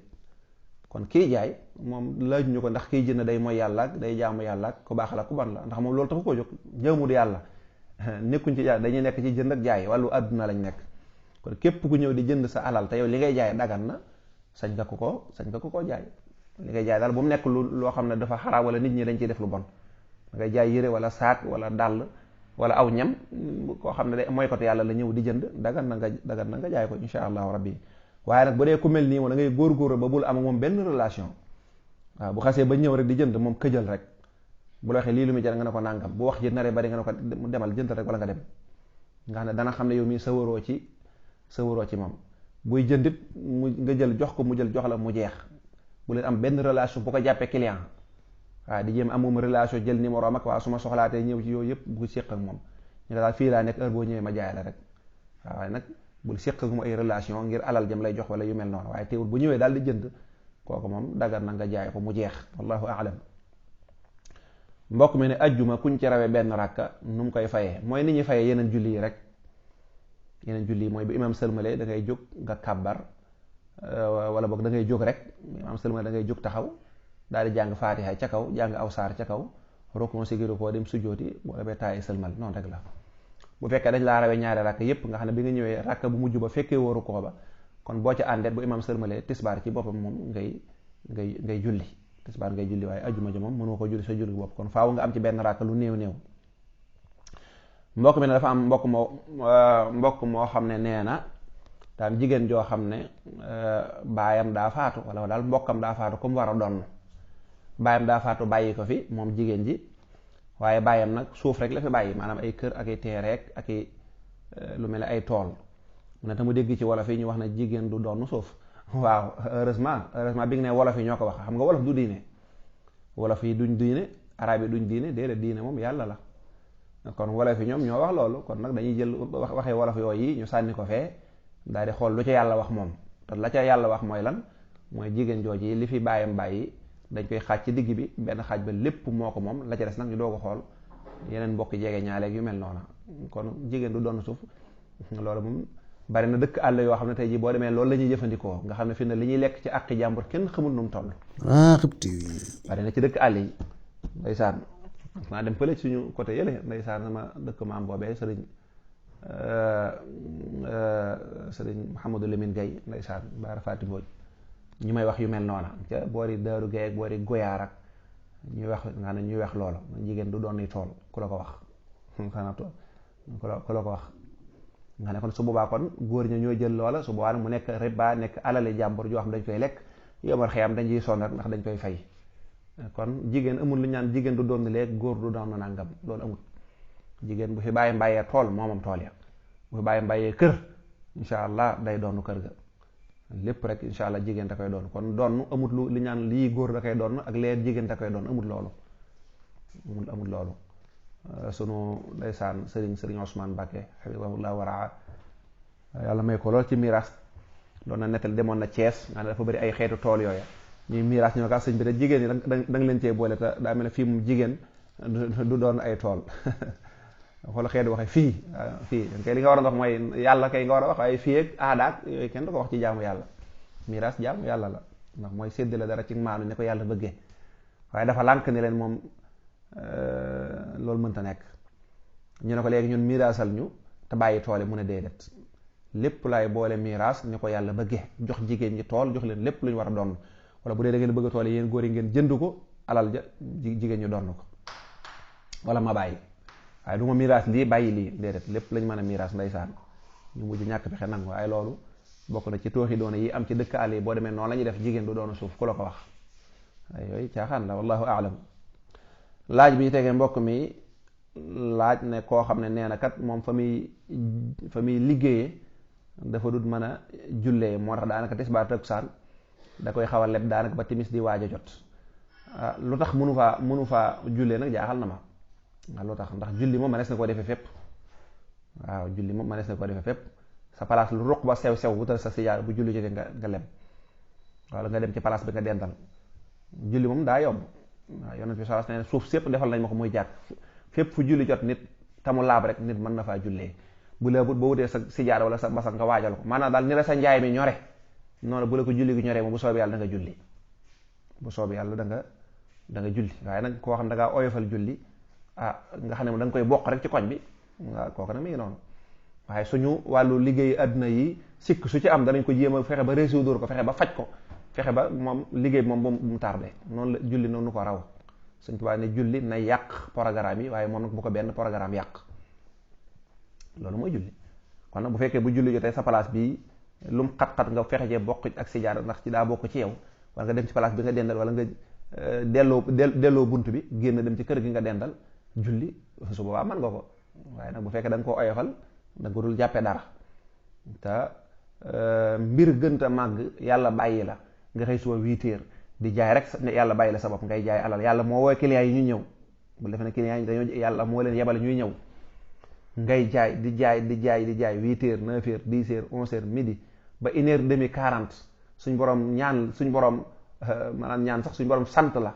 Speaker 2: kon kii jaay moom laaj ñu ko ndax kiy jënd day mooy yàlla ak day jaamu yàlla ak ku baax la ku bon la ndax moom loolu taxu koo jóg jëmul yàlla nekkuñ ci dañuy nekk ci jënd ak jaay wàllu àdduna lañ nekk kon képp ku ñëw di jënd sa alal te yow li ngay jaay dagan na sañ nga ko ko jaay li ngay jaay daal bu mu nekk loo xam ne dafa xaraam wala nit ñi dañ ciy def lu bon da ngay jaay yére wala saak wala dàll wala aw ñam koo xam ne day mooy ko te yàlla la ñëw di jënd dagan na nga jaay ko insha allahu rabbi waaye nag bu dee ku mel nii moom da ngay góorgóorlu ba bul am moom benn relation waaw bu xasee ba ñëw rek di jënd moom këjal rek bu la waxee lii lu muy jar nga ne ko nàngam bu wax ji naree bari nga ne ko demal jënd rek wala nga dem nga xam ne dana xam ne yow mii sawaroo ci moom buy jëndit nga jël jox ko mu jël jox la mu jeex bu leen am benn relation bu ko jàppee client waaw di jéem am moom relation jël numéro am ak waaw su ma soxlaatee ñëw ci yooyu yëpp bu ko séq ak moom ñu daal fii laa nekk heure boo ñëwee ma jaay la rek waaw waaye nag bul séq ak mu ay relation ngir alal jëm lay jox wala yu mel noonu waaye teewul bu ñëwee daal di jënd kooku moom dagan na nga jaay ko mu jeex wallahu a'lam. mbokk mi ne ajjuma kuñ ci rawee benn rakka nu mu koy fayee mooy ni ñuy fayee yeneen julli yi rek yeneen julli yi mooy bu imam sëlmale da ngay jóg nga kàbbar wala boog da ngay jóg rek imam sëlmale da ngay jóg taxaw daal di jàng faatiha ca kaw jàng aw saar ca kaw rokon sigiru koo dem sujjooti boo demee taayi sëlmal noonu rek la bu fekkee dañ laa rawee ñaari rakk yépp nga xam ne bi nga ñëwee rakk bu mujj ba fekkee woo rukoo ba kon boo ca àndeet bu imam sëlmale tisbaar ci boppam moom ngay julli tisbaar ngay julli waaye ajjuma ja moom mënoo ko julli sa julli bopp kon faaw nga am ci benn raaka lu néew néew. mbokk mi ne dafa am mbokk moo xam ne nee na daa am jigéen joo xam ne baayam daa faatu wala daal mbokkam daa faatu comme war a donn baayam daa faatu bàyyi ko fi moom jigéen ji waaye baayam nag suuf rek la fi bàyyi maanaam ay kër ak ay teereek ak i lu mel ne ay tool mu ne te mu dégg ci wolof yi ñu wax ne jigéen du donn suuf. waaw heureusement bi nga ne wolof yi ñoo ko wax xam nga wolof du diine, wolof yi duñ diine, arab yi duñ diine, déedéet diine moom yàlla la. kon wolof yi ñoom ñoo wax loolu, kon nag dañuy jël waxee wolof yooyu ñu sànni ko fee daal di xool lu ca yàlla wax moom. te la ca yàlla wax mooy lan, mooy jigéen jooji li fi bàyyam bàyyi dañ koy xaaj ci digg bi, benn xaaj ba lépp moo ko moom, la ca des nag ñu doo ko xool yeneen mbokki jege ñaaleeg yu mel noona. kon jigéen du doon suuf loolu moom bari na dëkk àll yoo xam ne tey jii boo demee loolu la ñuy jëfandikoo, nga xam ne fi ne li ñuy lekk ci àqi jàmbur kenn xamul nu mu toll. bari na ci dëkk àll yi ndeysaan. naa dem fële suñu côté yële ndeysaan sama dëkk maam boobee sëriñ Mouhamadou Lamine Gaye ndeysaan Baara Faati Mbooj ñu may wax yu mel noona ca boori Daaru Gaye ak boori Goyaar ak ñuy wax nga ne ñuy wax loola jigéen du doon ni tool ku la ko wax xanaa tool ku la ko wax nga ne kon su boobaa kon góor ña ñooy jël loola su boobaa mu nekk riba, nekk alali jàmbur joo xam dañ koy lekk yomal xëyam dañ ciy sonn rek ndax dañ koy fay. kon jigéen amul lu ñaan jigéen du doon léegi góor du doon nangam loolu amul. jigéen bu fi bàyyi mbayee tool moomam tool ya, bu fi bàyyi mbayee kër insha allah day doonu kër ga lépp rek insha allah jigéen da koy doon. kon doon amut lu ñaan lii góor da koy doon ak lee jigéen da koy doon amul loolu, amul loolu. sunu ndeysaan sëriñ Ousmane Mbacké hafizahullah waraa yàlla may ko lool ci miraas doon na nettal demoon na Thiès nga ne dafa bëri ay xeetu tool yooya ñuy miraas ñoo ka sëñ bi de jigéen ñi da nga leen cee boole te daa mel ne fii mu jigéen du doon ay tool xool xeetu waxe fii kay li nga war a wax mooy yàlla kay nga war a wax waaye fii ak aadaak yooyu kenn du ko wax ci jaamu yàlla. miraas jaamu yàlla la ndax mooy séddale dara ci maanu ne ko yàlla bëggee, waaye dafa lànk ni leen moom loolu mënta nekk. ñu ne ko léegi ñun miraasal ñu te bàyyi tool yi mu ne déedéet, lépp laay boole miraas ni ko yàlla bëggee, jox jigéen ñi tool, jox leen lépp lu ñu war a doon, wala bu dee da ngeen bëgg tool yi yéen góor yi ngeen jënd ko alal ja jigéen ñu doon ko wala ma bàyyi, waaye du ma miraas lii bàyyi lii déedéet, lépp lañ mën a miraas ndeysaan. ñu mujj ñàkk pexe nangu, waaye loolu bokk na ci tooxi doona yi am ci dëkk àll yi boo demee noonu la ñuy def jigéen du doon suuf ku la ko wax. ay yooyu caaxaan la wallahu aalam. laaj bi ñu tegee mbokk mi laaj ne koo xam ne nee na kat moom fa muy liggéeyee dafa dut mën a jullee, moo tax daanaka tisbaar takkusaan da koy xaw a leb daanaka ba timis di waaj a jot. lu tax mënu faa jullee nag jaaxal na ma. lu tax ndax julli moom mënees na koo defee fépp. waaw julli moom mënees na koo defee fépp. sa place lu ruq ba sew wutal sa sijaar bu julli jotee nga leb wala nga dem ci place bi nga dendal. julli moom daa yomb. waaw yonent bi sallallahu alayhi wasallam suuf sépp defal nañ ma ko muy jàkk fépp fu julli jot nit tamu laab rek nit mën na faa jullee. bu la boo wutee sa sijaar wala sa basal nga waajal ko, maanaam daal ni la sa njaay mi ñore noonu bu la ko julli gi ñoree moom bu soobee yàlla da nga julli, bu soobee yàlla da nga julli. waaye nag koo xam ne da ngaa oyofal julli nga xam ne da nga koy bokk rek ci koñ bi waaw kooku nag mi ngi noonu. waaye suñu wàllu liggéey àdduna yi sikk su ci am danañ ko jéem a fexe ba résoudre ko, fexe ba faj ko, fexe ba moom liggéey bi moom bu mu tardé. noonu la julli noonu ko raw. Sëñ Tuubaa ne julli na yàq programme yi waaye moom nag bu ko benn programme yàq, loolu mooy julli. kon nag bu fekkee bu julli jotee sa place bi lu mu xat-xat nga fexe cee bokk ak si jaar ndax ci daa bokk ci yow, wala nga dem ci place bi nga dendal, wala nga delloo bunt bi génn dem ci kër gi nga dendal julli, su boobaa mën nga ko. waaye nag bu fekkee da nga koo oyofal da nga ko dul jàppee dara te mbir gënta màgg yàlla bàyyi la nga xëy suba 8 heures di jaay rek ne yàlla bàyyi la sa bopp ngay jaay alal. yàlla moo woo clients yi ñu ñëw, bu defee ne clients yi dañoo yàlla moo leen yebale ñuy ñëw, ngay jaay di jaay 8 heures 9 heures 10 heures 11 heures midi ba 1h30 40 suñ borom ñaan suñ borom maanaam ñaan sax suñ borom sant la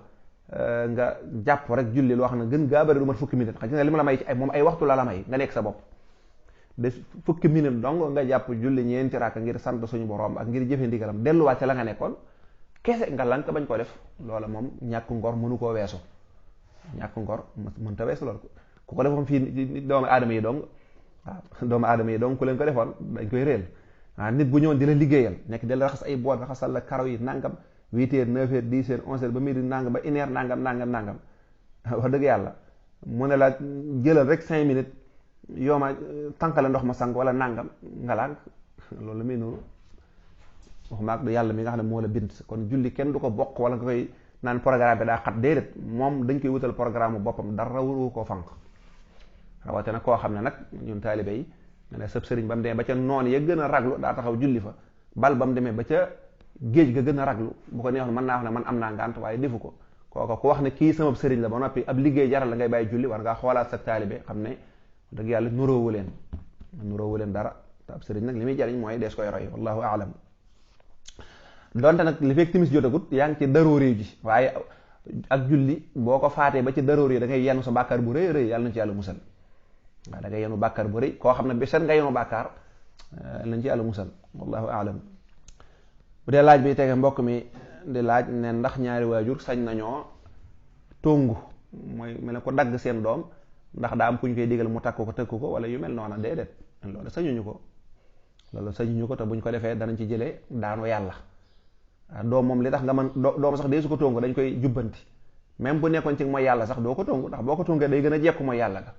Speaker 2: nga jàpp rek julli loo xam ne gën gaa bari du mat fukki minute. xam nga li ma la may ci moom ay waxtu la may nga nekk sa bopp de fukki minute dong nga jàpp julli ñeenti raaka ngir sant suñu borom ak ngir jëfe ndigalam delluwaat ca la nga nekkoon kese nga lank bañ ko def. loola moom ñàkk ngor mënu koo weesu, ñàkk ngor mënta weesu loolu. ku ko defoon fii doomu aadama yi dong doomu aadama yi dong ku leen ko defoon dañ koy réel. nit bu ñëwoon di la liggéeyal nekk di la raxas ay bool raxasal la karaw yi nangam 8 heures 9 heures 10 heures 11 heures ba midi nangam ba 1 heure nangam wax dëgg yàlla mu ne la jëlal rek 5 minutes yoo ma tànkale ndox ma sang wala nangam nga lànk loolu la muy nuru waxuma ak yàlla mi nga xam ne moo la bind. kon julli kenn du ko bokk wala nga koy naan programme bi daa xat déedéet moom dañ koy wutal programme bu boppam dara waru koo fanq rawate nag koo xam ne nag ñun taalibe yi nga ne sëb sëriñ ba mu demee ba ca noon ya gën a raglu daa taxaw julli fa bal ba mu demee ba ca géej ga gën a raglu bu ko neexoon mën naa wax ne man am naa ngànt waaye defu ko kooka ku wax ne kii sama sëriñ la ba noppi ab liggéey jaral la ngay bàyyi julli war ngaa xoolaat sa taalibe xam ne dëgg yàlla nuróowu leen dara te ab sëriñ nag li muy jariñ mooy dees koy roy wallahu aalam. donte nag li fekk timis jotagut yaa ngi ci daroori ji waaye ak julli boo ko faatee ba ci daroori yi da ngay yenu sa bàkkaar bu rëy rëy yàlla na ci yàlla musal waaw da ngay yenu bàkkaar bu rëy koo xam ne bi seen nga yenu bàkkaar nañ ci yàlla musal wallahu aalam. bu dee laaj bi tege mbokk mi di laaj ne ndax ñaari waajur sañ nañoo tongu mooy mel ne ko dagg seen doom ndax daa am ku ñu koy digal mu takk ko tëkk ko wala yu mel noona déedéet loolu sañuñu ko te buñ ko defee danañ ci jëlee daanu yàlla. doom moom li tax nga mën doom sax dee su ko tongu dañ koy jubbanti même bu nekkoon ci mooy yàlla sax doo ko tongu ndax boo ko tongee day gën a jekku mooy yàlla ga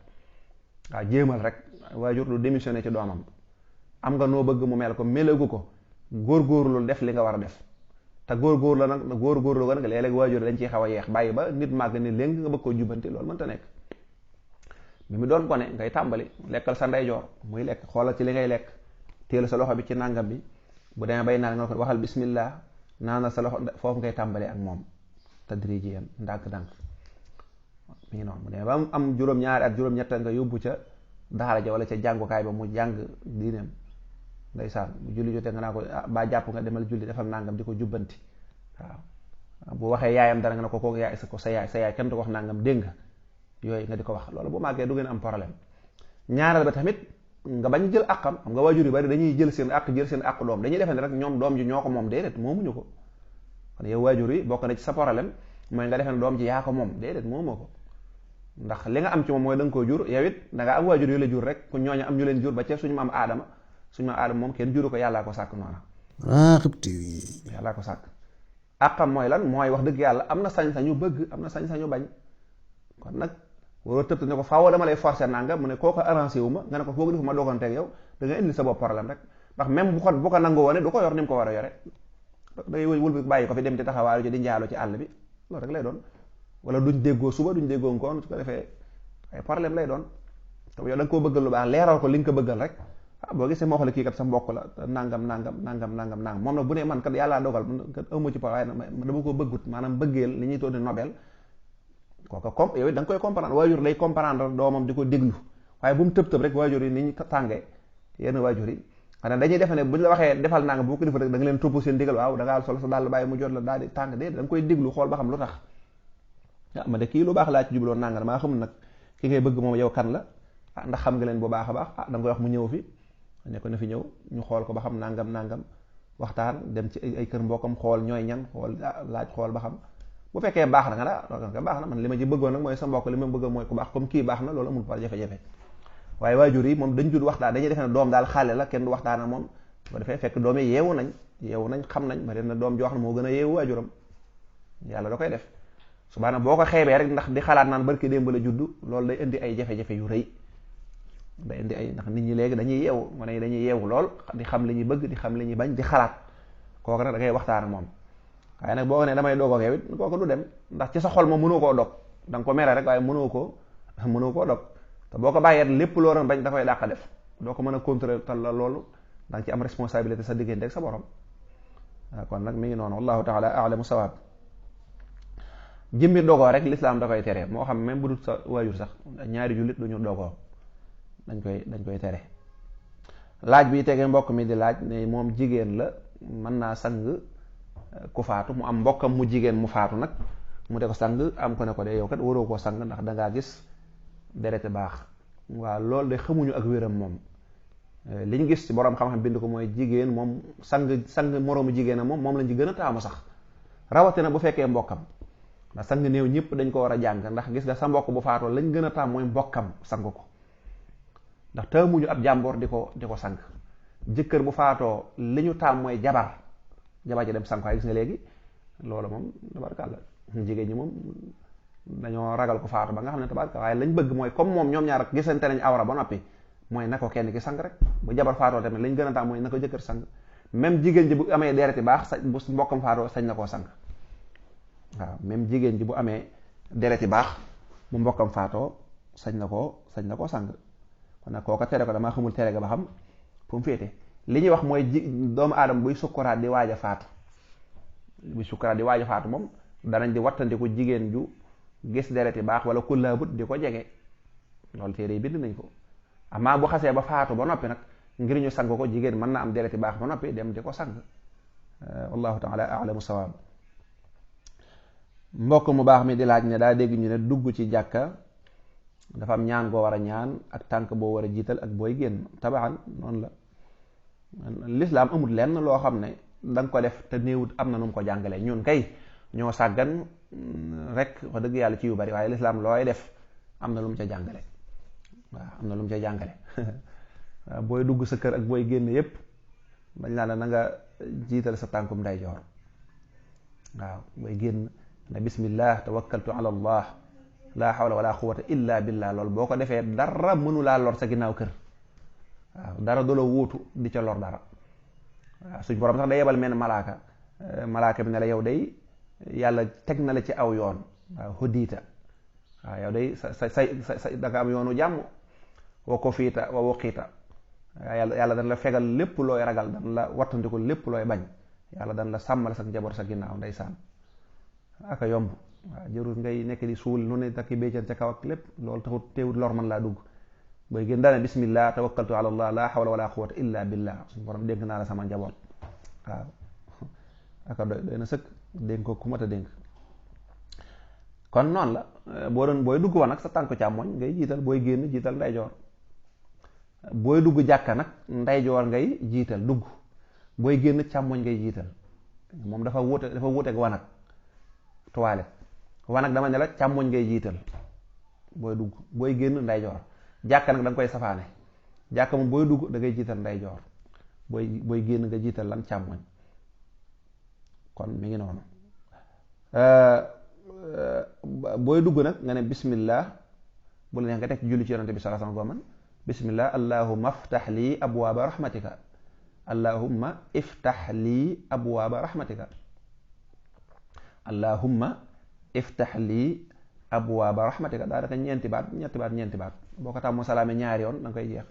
Speaker 2: waaw jéemal rek waajur du démissionné ci doomam am nga noo bëgg mu mel ko melagu ko góorgóorlu def li nga war a def te góorgóorlu ko nag léeg-léeg waajur dañ ciy xaw a yeex bàyyi ba nit màgg ni léegi nga bëgg koo jubbanti loolu mënta nekk bi mu doon gone ngay tàmbali lekkal sa ndeyjoor muy lekk xoolal ci li ngay lekk téel sa loxo bi ci nàngam bi bu demee bay naan nga ko waxal bismillah naana sa loxo foofu ngay tàmbalee ak moom tadrijiyan ndànk-ndànk mi ngi noonu mu demee ba am juróom-ñaari at juróom-ñett nga yóbbu ca daara ja wala ca jàngukaay ba mu jàng diineem ndeysaan bu julli jotee nga naa ko ba jàpp nga demal julli defal nangam di ko jubbanti waaw bu waxee yaayam dara nga ne ko kooku yaay sa yaay kenn du ko wax nangam dégg nga yooyu nga di ko wax loolu bu màggee du ngeen am problème. ñaareel ba tamit nga bañ jël àqam xam nga waajur yu bari dañuy jël seen àq doom dañuy defe ne rek ñoom doom ji ñoo ko moom déedéet moomuñu ko kon yow waajur yi bokk na ci sa problème mooy nga defe ne doom ji yaa ko moom déedéet moomoo ko ndax li nga am ci moom mooy da nga koo jur yow it da nga am waajur yu la jur rek ku ñooñu am ñu leen jur ba ca suñu maam aadama moom kenn juru ko yàllaa ko sàkk noona yàllaa ko sàkk àqam mooy lan mooy wax dëgg yàlla am na sañ-sañu bëgg am na sañ-sañu bañ kon nag waroo tëb ne ko faaw dama lay forcer nanga mu ne kooku arrangé wu ma nga ne ko foog defu ma dooganteeg yow da nga indi sa bopp problème rek ndax même bu ko nangu woone du ko yor ni mu ko war a yore da ngay wël bàyyi ko fi dem di taxawaalu ci di njaaloo ci àll bi loolu rek lay doon wala duñ déggoo suba duñ déggoo ngoon su ko defee ay problème lay doon te yow da nga koo bëggal lu baax leeral ko li nga ko bëggal rek boo gisee moo xale kii kat sa mbokk la nangam moom nag bu ne man kat yàllaa dogal kat ëmma ci waaye dama ko bëggut maanaam bëggeel li ñuy tudde nobel kooka comme yow da nga koy comprendre waajur day comprendre doomam di ko déglu waaye bu mu tëb rek waajur yi ni ñu tàngee yenn waajur yi xanaa dañuy defe ne bu ñu la waxee defal nanga bu ko defal rek da nga leen topp seen digal waaw da ngaa solo sa daal bàyyi mu jot la daal di tàng de da nga koy déglu xool ba xam lu tax ma de kii lu baax laa ci jubloon nanga maa xamul nag ki ngay bëgg moom yow kan la ndax xam nga leen bu baax a baax da nga koy wax mu ñëw fi ne ko na fi ñëw ñu xool ko ba xam nangam waxtaan dem ci ay kër mbokkam xool ñooy ñan xool laaj xool ba xam bu fekkee baax na nga daa baax na man li ma ci bëggoon nag mooy sa mbokk li ma bëggoon mooy ku baax comme kii baax na loolu amul par jafe-jafe waaye waajur yi moom dañ jur waxtaan dañuy defe ne doom daal xale la kenn du waxtaan ak moom bu defee fekk doom yi yeewu nañ xam nañ bari na doom joo xam ne moo gën a yeewu waajuram yàlla da koy def subaana boo ko xeebee rek ndax di xalaat naan barki démb la juddu loolu day indi ay jafe-jafe yu rëy day indi ay ndax nit ñi léegi dañuy yeewu wane yi dañuy yeewu lool di xam li ñuy bëgg di xam li ñuy bañ di xalaat kooku nag da ngay waxtaan ak moom waaye nag boo ne damay doog ak yow it kooku du dem ndax ci sa xol moom mënoo koo dog da nga ko mere rek waaye mënoo koo dog te boo ko bàyyee lépp loo doon bañ da koy dàq def doo ko mën a contrôler tal la loolu da nga ci am responsabilité sa diggante ak sa borom waaw kon nag mi ngi noonu wallahu taala a'lamu sawaab jëmbi dogoo rek lislaam da koy tere moo xam même bu dul sa waajur sax ñaari jullit duñu dogoo dañ koy tere. laaj bi tegee mbokk mi di laaj ne moom jigéen la mën naa sang ku faatu mu am mbokkam mu jigéen mu faatu nag mu de ko sang am ko ne ko de yow kat waroo koo sang ndax dangaa gis derete baax waaw loolu de xamuñu ak wéram moom li ñu gis ci borom xam-xam bind ko mooy jigéen moom sang moroomu jigéenam moom lañ ci gën a taamu sax rawatina bu fekkee mbokkam ndax sang néew ñëpp dañ ko war a jàng ndax gis nga sa mbokk bu faatoo lañ gën a taam mooy mbokkam sang ko ndax taamuñu ab jàmboor di ko sang jëkkër bu faatoo li ñu taam mooy jabar ji dem sang ko ay gis nga léegi loolu moom tabarkàlla jigéen ñi moom dañoo ragal ko faatu ba nga xam ne tabarkàlla, waaye lañ bëgg mooy comme moom ñoom ñaar ak gisante nañ awra ba noppi mooy na ko kenn ki sang rek. bu jabar faatoo tamit lañ gën a taam mooy na ko jëkkër sang. même jigéen ji bu amee dereti baax sa bu mbokkam faatoo sañ na koo sang. waaw même jigéen ji bu amee dereti baax bu mbokkam faatoo sañ na koo sang. kon nag kooka tere ko damaa xamul tere ga ba xam fu mu féete. li ñuy wax mooy doomu aadama buy sukkuraat di waaj a faatu, buy sukkuraat di waaj a faatu moom danañ di wattandiku jigéen ju gis dereti baax wala ku laabut di ko jege. loolu téere yi bind nañ ko. amaa bu xasee ba faatu ba noppi nag ngir ñu sang ko, jigéen mën na am dereti baax ba noppi dem di ko sang. wallahu taala alamu sawaab. mbokk mu baax mi di laaj ne daa dégg ñu ne dugg ci jàkka dafa am ñaan goo war a ñaan ak tànk boo war a jiital ak booy génn. tabaan noonu la. lislaam amul lenn loo xam ne da nga ko def te néewut am na nu mu ko jàngalee. ñun kay ñoo sàggan rek wax dëgg yàlla ci yu bari, waaye lislaam looy def am na lu mu ca jàngale. waaw am na lu mu ca jàngale. waaw booy dugg sa kër ak booy génn yépp dañ laa ne na nga jiital sa tànkum ndeyjoor. waaw booy génn na bismillah tawakkaltu ala allah la hawla wala quwwata illa billah. loolu boo ko defee dara mënu laa lor sa ginnaaw kër. waaw dara du la wuutu di ca lor dara. waaw suñ borom sax day yebal mel malaaka bi ne la yow day yàlla teg na la ci aw yoon. waaw hudiita. waaw yow day sa da nga am yoonu jàmm. wa ko fiita wa waqiita. yàlla dana la fegal lépp looy ragal, dana la wattandiku lépp looy bañ. yàlla dana la sàmmal sa njaboot sa ginnaaw ndeysaan. aka yomb. waaw jërul ngay nekk di suul nu ne takki béycan ca kaw ak lépp loolu taxut teewut lor man laa dugg. booy gën daane bismillah tawakkaltu ala allah la hawla wala quwwata illa billah. suñu borom dénk naa la sama njaboot. waaw aka doy na sëkk dénk ko ku mat a dénk. kon noonu la booy dugg wa nag sa tànku càmmoñ ngay jiital, booy génn jiital ndeyjoor. booy dugg jàkka nag ndeyjoor ngay jiital dugg, booy génn càmmoñ ngay jiital. moom dafa wuuteeg wanag toilette. wanag dama ne la càmmoñ ngay jiital booy dugg, booy génn ndeyjoor. jàkka nag da nga koy safaane. jàkka moom booy dugg da ngay jiital ndeyjoor, booy génn nga jiital lan càmmoñ. kon mi ngi noonu. booy dugg nag nga ne bismillah, bu la neex nga teg ci julli ci yonante bi sallallahu alayhi wasallam. bismillah allahumma iftax lii abwaaba rahmatika. allahumma iftax lii abwaaba rahmatika. allahumma iftax lii abwaaba rahmatika. daanaka ñeenti baat boo ko tàmmoo salaame ñaari yoon da nga koy jeex.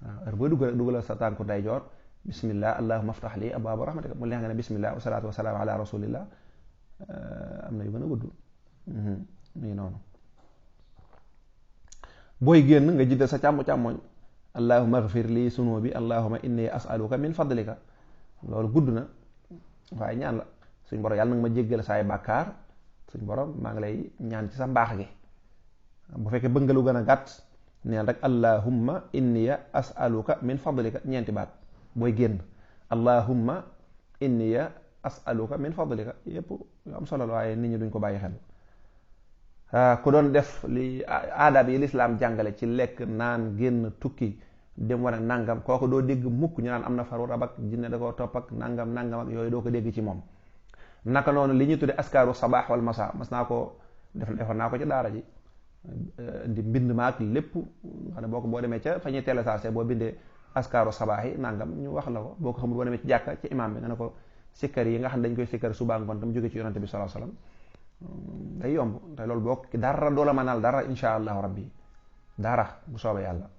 Speaker 2: waaw heure booy dugg rek duggalal sa tànku ndeyjoor bismillah allahumma iftax lii abwaaba rahmatika. mu neex nga ne bismillah wa salaatu wa salaam ala rasulillah. am na yu gën a gudd. nii noonu. booy génn nga jiital sa càmmoñ allahumma ighfir lii sunubi allahumma inni as'aluka min fadlika. loolu gudd na waaye ñaan la. suñ borom yàlla nag ma jéggal saay bàkkaar. suñ borom maa ngi lay ñaan ci sa mbaax gi. bu fekkee bëgg nga lu gën a gàtt neen rek allahumma inni as'aluka min fadlika ñeenti baat booy génn. allahumma inni as'aluka min fadlika yépp yu am solo la waaye nit ñi duñ ko bàyyi xel. ku doon def li aadab yi lislaam jàngale ci lekk naan génn tukki dem war a nangam kooku doo dégg mukk ñu naan am na faru rab ak jinne da koo topp ak nangam ak yooyu doo ko dégg ci moom. naka noonu li ñuy tudde askaaru sabaax wal masa mas naa ko defar naa ko ci daara ji di mbind maak lépp xam ne boo demee ca fa ñuy téléchargé boo bindee askaaru sabaax yi nangam ñu wax la ko. boo ko xamul boo demee ci jàkka ci imam bi nga ne ko sikkar yi nga xam ne dañ koy sikkar suba ngoon tam jóge ci yonante bi sallallahu alayhi wasallam day yomb te loolu boo dara doo la mënal dara insha allahu rabbi dara bu soobee yàlla.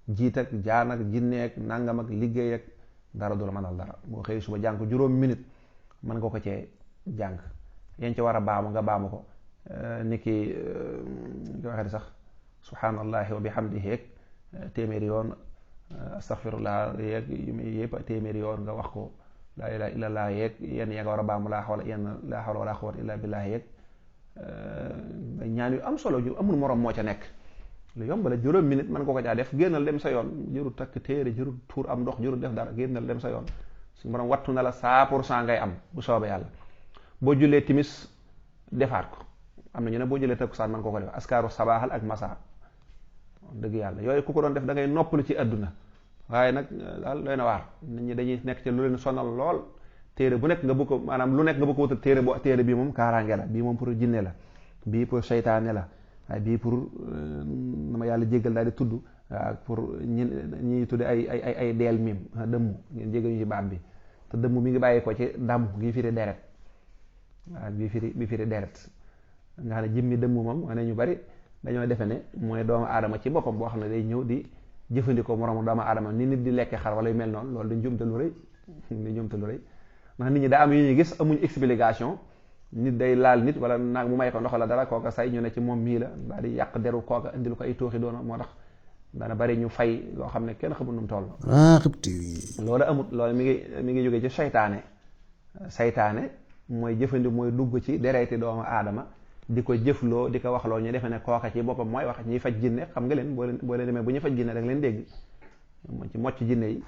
Speaker 2: jiit ak jaan ak jinne ak nangam ak liggéey ak dara doo la mënal dara. boo xëy suba jàng ko juróom minute mën nga ko cee jàng yéen ci war a baamu nga baamu ko niki ko waxee sax subhanallahi wa bihamdihi yeeg téeméeri yoon astaghfirullah yeeg yëpp téeméeri yoon nga wax ko. laa ilaaha illallah yeeg yenn ya nga war a baamu laa hawla wala quwwata illa billah yeeg ñaan yu am solo ju amul morom moo ca nekk. lu yomb la juróom minute mën nga ko caa def génnal dem sa yoon jërul takk téere jërul tuur am ndox jërul def dara génnal dem sa yoon. suñu borom wattu na la 100% ngay am bu soobee yàlla. boo jullee timis defaat ko am na ñu ne boo jullee takkusaan mën ko def askaaru sabaaxal ak masa dëgg yàlla yooyu ku ko doon def da ngay noppalu ci àdduna. waaye nag daal doy na waar nit ñi dañuy nekk ci lu leen sonal lool téere bu nekk nga bëgg ko maanaam lu nekk nga bëgg ko wutal téere bii moom kaaraange la, bii moom pour jinne la, bii pour seytaane la, waaye bii pour na ma yàlla jéggal daal di tudd waaw pour ñi tudde ay deel miim dëmm, ngeen jéggal ñu ci baat bi, te dëmm mi ngi bàyyi ko ci dàmm gi firi deret waaw bi firi deret nga xam ne jëmmi dëmm moom wane ñu bari dañoo defe ne mooy doomu aadama ci boppam boo xam ne day ñëw di jëfandikoo moroomu doomu aadama ni nit di lekke xar wala yu mel noonu, loolu dañ jumte lu rëy ndax nit ñi daa am yu ñuy gis amuñ explication. Nit day laal nit wala naag mu may ko ndox la dara kooka say ñu ne ci moom mii la daal di yàq deru kooka indil ko ay tooxi doona, moo tax dana bari ñu fay loo xam ne kenn xamul nu mu toll. loolu amut, loolu mi ngi jógee ci saytaane mooy mooy dugg ci dereeti doomu aadama di ko jëfloo di ko waxloo ñu defe ne kooka ci boppam mooy wax. ñuy faj jinne xam nga leen boo leen demee bu ñu faj jinne da nga leen dégg moom ci mocc jinne yi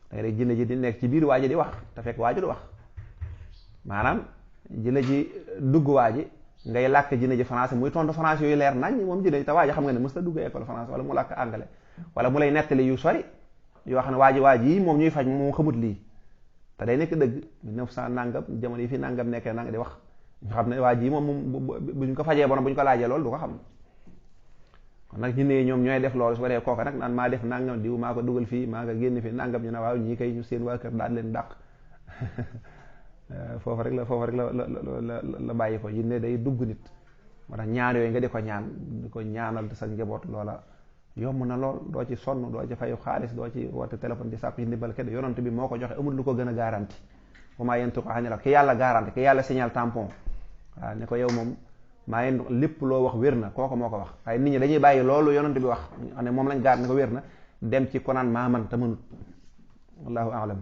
Speaker 2: da nga dégg jinne ji di nekk ci biir waa ji di wax te fekk waa ji du wax, maanaam jinne ji dugg waa ji ngay làkk jinne ji français muy tontu français yooyu leer nañ moom jinne ji te waa ji xam nga ne mës ta dugg école français wala mu làkk anglais wala mu lay nettali yu sori yoo xam ne waa ji yi moom ñuy faj moom xamut lii te day nekk dëgg 1900 nangam jamono yi fi nangam nekkee nang di wax ñu xam ne waa ji moom buñ ko fajee borom buñ ko laajee loolu du ko xam. kon nag jinne yi ñoom ñooy def loolu su ko dee kooka nag naan maa def nangam diw maa ko dugal fii maa ko génn fii nangam ñu ne waaw ñii kay ñu seen waa kër daal leen dàq foofu rek la bàyyi ko jinne day dugg nit. moo tax ñaan yooyu nga di ko ñaanal sa njaboot loola yomb na lool, doo ci sonn, doo ci fayu xaalis, doo ci woote téléphone di sàkku ci ndimbal kenn. yonent bi moo ko joxe, amul lu ko gën a garanti. wa maa yantiqu anil hawa ki yàlla garanti, ki yàlla signal tampon waaw ne ko yow moom maa ngi lépp loo wax wér na, kooku moo ko wax. waaye nit ñi dañuy bàyyi loolu yonent bi wax xam ne moom lañ gaar ne ko wér na dem ci konaan maa man te mënut. wallahu a'lam.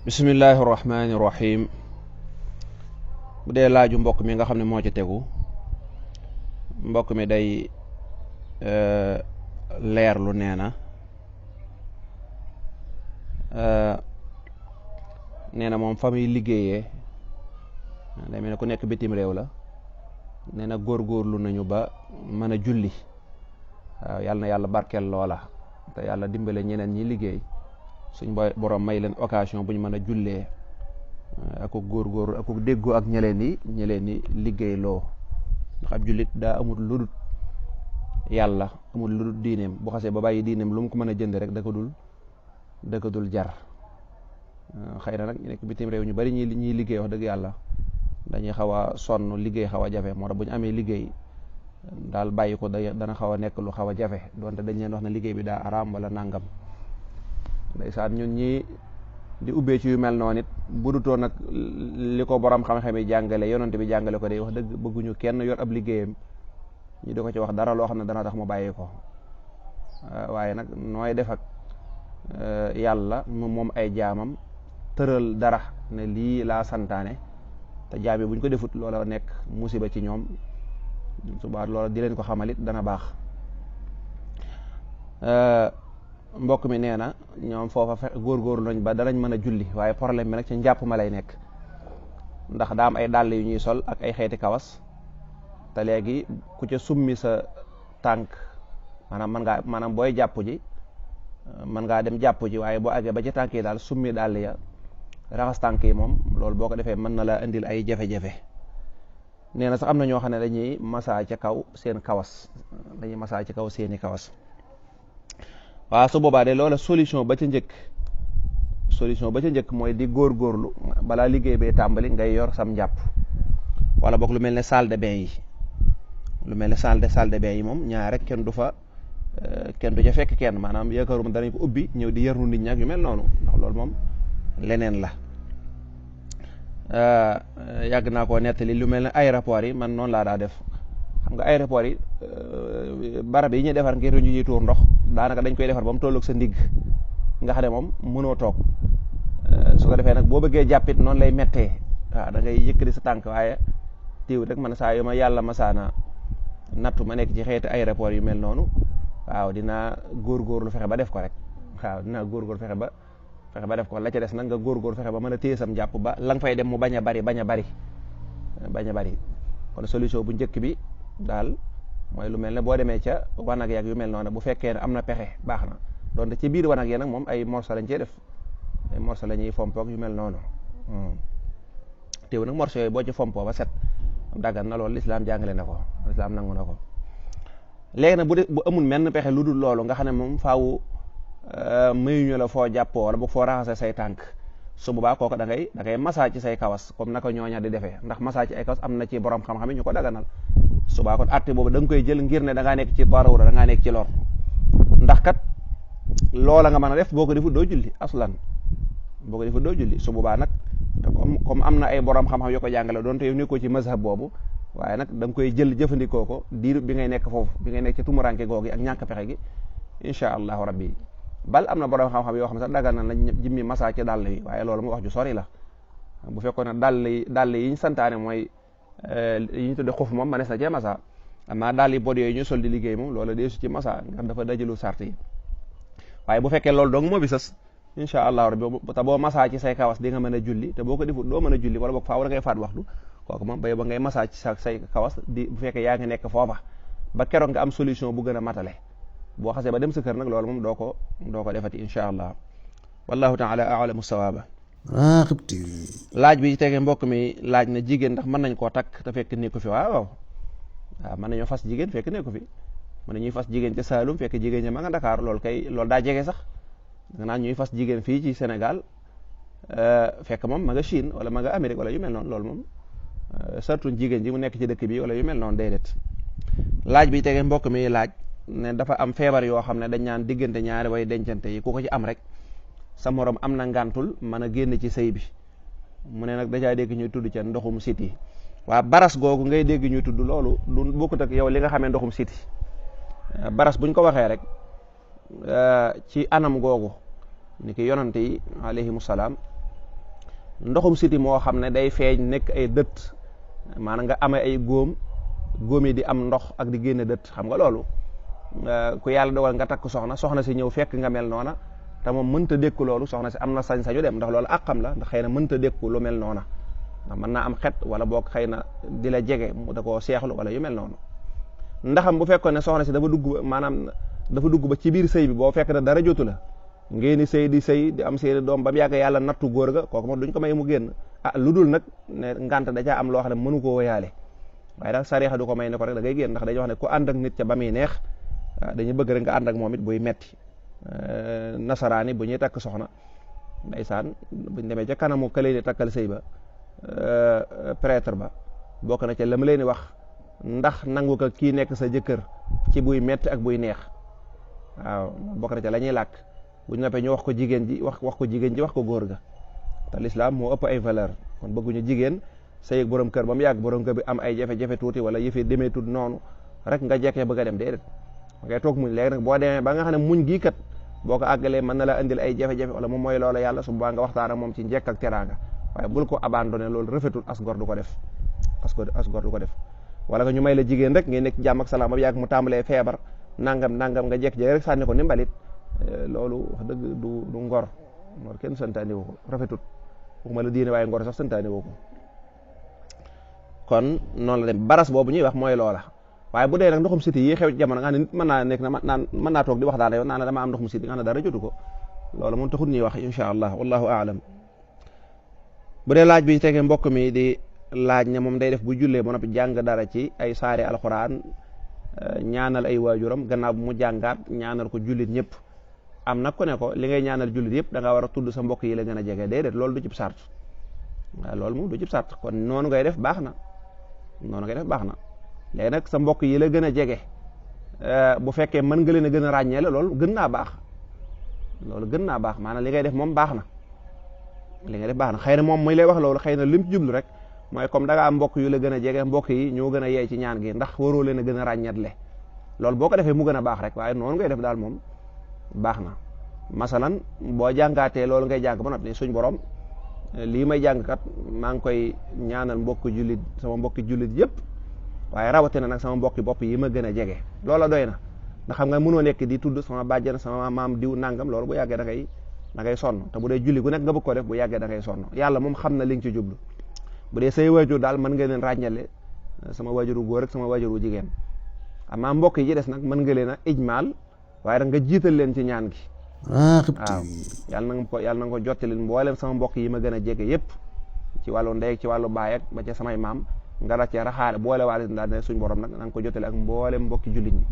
Speaker 2: bismillahi rahmaani rahim. bu dee laaju mbokk mi nga xam ne moo ci tegu, mbokk mi day leerlu nee na moom fa muy liggéeyee day mel ne ku nekk bitim réew la, nee na góorgóorlu nañu ba mën a julli. waaw yàlla na yàlla barkeel loola te yàlla dimbale ñeneen ñi liggéey suñ borom may leen occasion bu ñu mën a jullee ako góorgóorlu ako déggoo ak ñeleen yi liggéey loo. ndax ab jullit daa amul lu dul yàlla, amul lu dul diineem. bu xasee ba bàyyi diineem lu mu ko mën a jënd rek da ko dul jar. xëy na nag ñu nekk bitim réew ñu bari ñuy liggéey wax dëgg yàlla dañuy xaw a sonn, liggéey xaw a jafe. moo tax bu ñu amee liggéey daal bàyyi ko dana xaw a nekk lu xaw a jafe, donte dañ leen wax ne liggéey bi daa araam wala nangam. ndeysaan ñun ñi di ubbee ci yu mel noonu it bu dutoo nag li ko borom xam-xam yi jàngale, yonent bi jàngale ko day wax dëgg bëgguñu kenn yor ab liggéeyam ñu di ko ci wax dara loo xam ne dana tax mu bàyyi ko. waaye nag nooy def ak yàlla moom ay jaamam tëral dara ne lii laa santaane te jaam yi buñ ko defut loola nekk musiba ci ñoom, subaa loola di leen ko xamalit dana baax. mbokk mi nee na ñoom foofa góorgóorlu nañ ba danañ mën a julli, waaye problème bi nag ci njàpp ma lay nekk. ndax daa am ay dàll yu ñuy sol ak ay xeeti kawas te léegi ku ca summi sa tànk maanaam booy jàpp ji mën ngaa dem jàpp ji, waaye boo àggee ba ci tànk yi daal summi dàll ya raxas tànk yi moom loolu boo ko defee mën na la indil ay jafe-jafe. nee na sax am na ñoo xam ne dañuy masaa ca kaw seen kawas, dañuy masaa ci kaw seeni kawas. waaw su boobaa de loola solution ba ca njëkk mooy di góorgóorlu balaa liggéey bee tàmbali ngay yor sam njàpp, wala boog lu mel ne salle de bain yi. lu mel ne salle de bain yi moom ñaar rek kenn du ca fekk kenn, maanaam yaakaaruma danañ ko ubbi ñëw di yarnu nit ñi ak yu mel noonu, ndax loolu moom leneen la. yàgg naa koo nettali lu mel ne aéroport yi, man noonu laa daa def. xam nga aéroport yi barab yi ñuy defar ngir ñu tuur ndox daanaka dañ koy defar ba mu tolloog sa ndigg nga xam ne moom mënoo toog. su ko defee nag boo bëggee jàppit noonu lay mettee. waaw da ngay yëkkati sa tànk, waaye tiiw rek man saa yu ma yàlla masaana nattu ma nekk ci xeeti aéroport yu mel noonu, waaw dinaa góorgóorlu fexe ba def ko rek. waaw dinaa góorgóorlu fexe ba def ko. la ca des nag nga góorgóorlu fexe ba mën a téye sam jàpp ba la nga fay dem mu bañ a bari. kon solution bu njëkk bi daal mooy lu mel ne boo demee ca wanag yak yu mel noonu bu fekkee ne am na pexe baax na. donte ci biir wanag ya nag moom ay morso lañ cee def, ay morceau la ñuy fompoog yu mel noonu teew nag morceau yooyu boo ci fompoo ba set daggan na loolu lislaam jàngale na ko, lislaam nangu na ko. léegi nag bu amul menn pexe lu dul loolu nga xam ne moom faawu mayuñu la foo jàppoo wala bu foo raxase say tànk, su boobaa kooku da ngay masaa ci say kawas comme naka ñooña di defee, ndax masaa ci ay kawas am na ci borom xam-xam yi ñu ko daganal. su boobaa kon atte boobu da nga koy jël ngir ne da ngaa nekk ci darura, da ngaa nekk ci lor, ndax kat loola nga mën a def boo ko defut doo julli aslan, boo ko defut doo julli. su boobaa nag comme am na ay borom xam-xam yoo ko jàngale doon te yow nekkoo ci mazhab boobu, waaye nag da nga koy jël jëfandikoo ko diir bi ngay nekk foofu, bi ngay nekk ci tumuranke googi ak ñàkk pexe gi insha allahu rabbi. bal am na borom xam-xam yoo xam sax dagal na lañ jimmi masa ci dàll yi, waaye loolu mu wax ju sori la. bu fekkoon ne dàll yi ñu santaane mooy yi ñu tudde xuf moom manees na cee masa, amaa dàll yi bod yooyu ñu sol di liggéey moom loolu deesu ci masa nga dafa dajalu sart yi. waaye bu fekkee loolu dong moo bi sës insha allahu rabbi te boo masa ci say kawas di nga mën a julli, te boo ko defut doo mën a julli wala boog faaw da ngay faat waxtu, kooku moom bay ba ngay masa ci say kawas di bu fekkee yaa ngi nekk foofa ba keroog nga am solution bu gën a matale. boo xasee ba dem sa kër nag loolu moom doo ko defati insha allah. wallahu taala a'lamu sawaaba. laaj bi tege mbokk mi laaj na jigéen ndax mën nañ koo takk te fekk nekku fi. waaw mën nañoo fas jigéen fekk nekku fi, mën nañuy fas jigéen ca Saalum fekk jigéen ña ma nga Dakar, loolu daa jege sax. da nga naan ñuy fas jigéen fii ci Sénégal fekk moom ma nga Chine wala ma nga Amérique wala yu mel noonu, loolu moom sartuñ jigéen ji mu nekk ci dëkk bi wala yu mel noonu déedéet. laaj bi tege mbokk mi laaj ne dafa am feebar yoo xam ne dañ naan diggante ñaari way dencante yi ku ko ci am rek sa morom am na ngàntul mën a génn ci sëy bi. mu ne nag dajaa dégg ñuy tudd ca ndoxum siti. waa baras googu ngay dégg ñuy tudd loolu du bokkut ak yow li nga xamee ndoxum siti. baras buñ ko waxee rek ci anam googu ni ki yonante yi alayhimu salaam, ndoxum siti moo xam ne day feeñ nekk ay dëtt, maanaam nga amee ay góom yi di am ndox ak di génne dëtt. xam nga loolu ku yàlla dogal nga takk soxna si ñëw fekk nga mel noona te moom mënta dékku loolu, soxna si am na sañ-sañu dem ndax loolu àqam la, ndax xëy na mënta dékku lu mel noona, ndax mën naa am xet wala boog xëy na di la jege mu da koo seexlu wala yu mel noonu. ndaxam bu fekkoon ne soxna si dafa dugg ba ci biir sëy bi boo fekk ne dara jotu la ngeen di sëy di am seeni doom ba mu yàgg yàlla nattu góor ga, kooku moom duñ ko may mu génn. lu dul nag ne ngànt da caa am loo xam ne mënu koo woyaale, waaye daal sariixa du ko may ne ko rek da ngay génn, ndax dañuy wax ne ku ànd ak nit ca ba muy neex dañuy bëgg rek nga ànd ak moom it buy metti. nasaraani bu ñuy takk soxna ndeysaan buñ demee ca kanamu ka leen di takkal sëy ba prêtre ba bokk na ca la ma leen di wax, ndax nangu ko kii nekk sa jëkkër ci buy metti ak buy neex. waaw bokk na ca la ñuy làkk buñ noppee ñu wax ko jigéen ji wax ko góor ga. te lislaam moo ëpp ay valeur, kon bëgguñu jigéen sëy ak borom kër ba mu yàgg borom kër bi am ay jafe-jafe tuuti wala yëfi demee tuuti noonu rek nga jekkee bëgg a dem déedéet. ngay toog muñ léegi nag boo demee ba nga xam ne muñ gii kat boo ko àggalee mën na la indil ay jafe-jafe wala moom mooy loola yàlla, su boobaa nga waxtaan ak moom ci njekk ak teraanga, waaye bul ko abandonné, loolu rafetul, asgor du ko def. wala nga ñu may la jigéen rek ngay nekk jàmm ak salaam ba yàgg mu tàmbalee feebar nangam nga jekk rek sànni ko ni mbalit, loolu wax dëgg du ngor kenn santaane woo ko, rafetul. waxuma la diine waaye ngor sax santaane woo ko. kon noonu la dem baras boobu ñuy wax mooy loola. waaye bu dee nag ndoxum siti yi xew ci jamono nga xam ne nit mën naa toog di wax daal yow naa ne dama am ndoxum siti nga xam ne dara jotu ko, loolu moom taxul ñuy wax insha allah wallahu aalam. bu dee laaj bi tege mbokk mi di laaj ne moom day def bu jullee ba noppi jàng dara ci ay saari alxuraan ñaanal ay waajuram, gannaaw bu mu jàngaat ñaanal ko jullit ñëpp. am nag ko ne ko li ngay ñaanal jullit yëpp da nga war a tudd sa mbokk yi la gën a jege, déedéet loolu du cib sart. waaw loolu moom du cib sart, kon noonu ngay def baax na. léegi nag sa mbokk yi la gën a jege bu fekkee mën nga leen a gën a ràññee la loolu gën naa baax, maanaam li ngay def moom baax na. xëy na moom muy lay wax loolu xëy na lim ci jublu rek mooy comme da nga am mbokk yu la gën a jege, mbokk yi ñoo gën a yey ci ñaan gi ndax waroo leen a gën a ràññetle, loolu boo ko defee mu gën a baax rek, waaye noonu ngay def daal moom baax na. masalan boo jàngaatee loolu ngay jàng ba noppi suñ borom lii may jàngkat maa ngi koy ñaanal sama mbokki jullit yëpp, waaye rawatina nag sama mbokki bopp yi ma gën a jege, loola doy na. ndax xam nga mënoo nekk di tudd sama bàjjan sama maam diw nangam, loolu bu yàggee da ngay sonn, te bu dee julli gu nekk nga bëgg ko def bu yàggee da ngay sonn. yàlla moom xam na li nga ci jublu. bu dee say waajur daal mën nga leen ràññale sama waajuru góor ak sama waajuru jigéen, amaa mbokk yi ci des nag mën nga leen a ijmaal waaye da nga jiital leen ci ñaan gi. waaw yàlla na nga ko jottali mboolem sama mbokk yi ma gën a jege yépp ci wàllu ndey ci wàllu baay ak ba ca samay maam nga la ca raxaale boole waale daal ne suñ borom nag na nga ko jottali ak mboolem mbokki jullit ñi.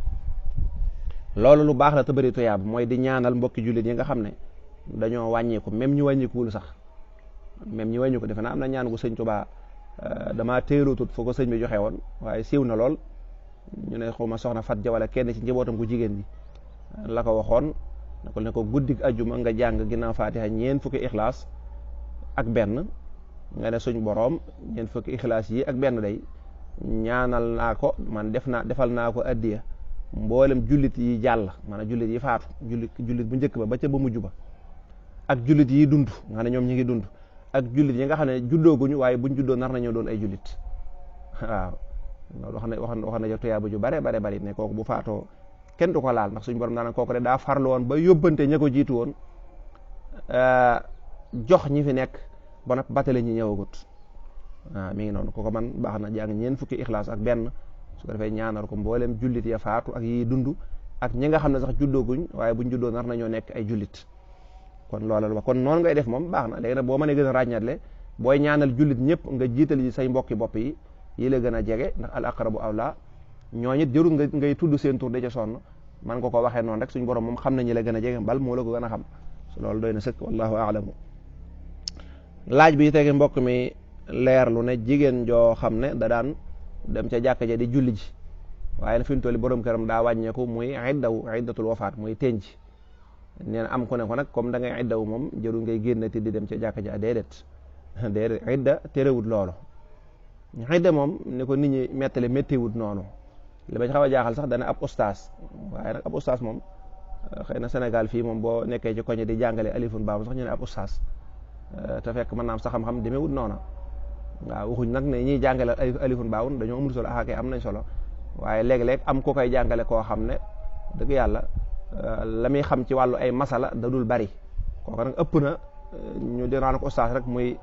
Speaker 2: loolu lu baax la te bëri tuyaab mooy di ñaanal mbokki jullit yi nga xam ne dañoo wàññeeku même ñu wàññeekuwul sax même ñu wàññeeku defe naa am na ñaan gu sëñ Tuubaa damaa téerootut foo ko sëñ bi joxe woon waaye siiw na lool ñu ne xaw ma soxna Fat Ja wala kenn ci njabootam gu jigéen bi la ko waxoon ne ko guddig ajjuma nga jàng ginnaaw Faatiha ñeent fukki ixlaas ak benn nga ne suñ boroom ñeent fukki ixlaas yi ak benn day ñaanal naa ko man defal naa ko addiya mboolem jullit yi jàll maanaam jullit yi faatu jullit bu njëkk ba ca ba mujj ba ak jullit yi dund nga ne ñoom ñi ngi dund ak jullit yi nga xam ne juddooguñu waaye buñ juddoo nar nañoo doon ay jullit waaw loolu wax na tuyaaba ju bare bari ne kooku bu faatoo kenn du ko laal ndax suñu borom daana kooku de daa farlu woon ba yóbbante ña ko jiitu woon jox ñi fi nekk ba nag batale ñi ñëwagut waaw mi ngi noonu kooku man baax na jàng ñeent fukki ixlaas ak benn su ko defee ñaanal ko mboolem jullit ya faatu ak yi dund ak ñi nga xam ne sax juddooguñ waaye buñ juddoo nar nañoo nekk ay jullit kon loola la kon noonu ngay def moom baax na léegi nag boo mënee gën a ràññatle booy ñaanal jullit ñëpp nga jiital yi say mbokki bopp yi la gën a jege ndax al aqrabu awla ñooñu it jërul ngay tudd seen tur de ca sonn man ko waxee noonu rek suñ borom moom xam na ñi la gën a jege bal moo la ko gën a xam loolu doy na sëkk wallahu a'lamu. laaj bi tege mbokk mi leerlu ne jigéen joo xam ne da daan dem ca jàkka ja di julli ji waaye na fi mu toll borom këram daa wàññeeku muy iddatul wafaat muy tenj nee na am ku ne ko nag comme da ngay iddawu moom jërul ngay génnati di dem ca jàkka ja déedéet idda terewut loolu idda moom ni ko nit ñi mettale méttiwut noonu li ma ci xaw a jaaxal sax dana ab ustaas waaye nag ab ustaas moom xëy na Sénégal fii moom boo nekkee ci koñe di jàngale alifun baabu sax ñu ne ab ustaas te fekk mën naa am sa xam-xam demeewut noona waaw waxuñ nag ne ñiy jàngale alifun baawun dañoo amul solo axakee am nañ solo waaye léeg-léeg am ku koy jàngale koo xam ne dëgg yàlla la muy xam ci wàllu ay masala da dul bari kooku nag ëpp na ñu dinaan ko ustaas rek muy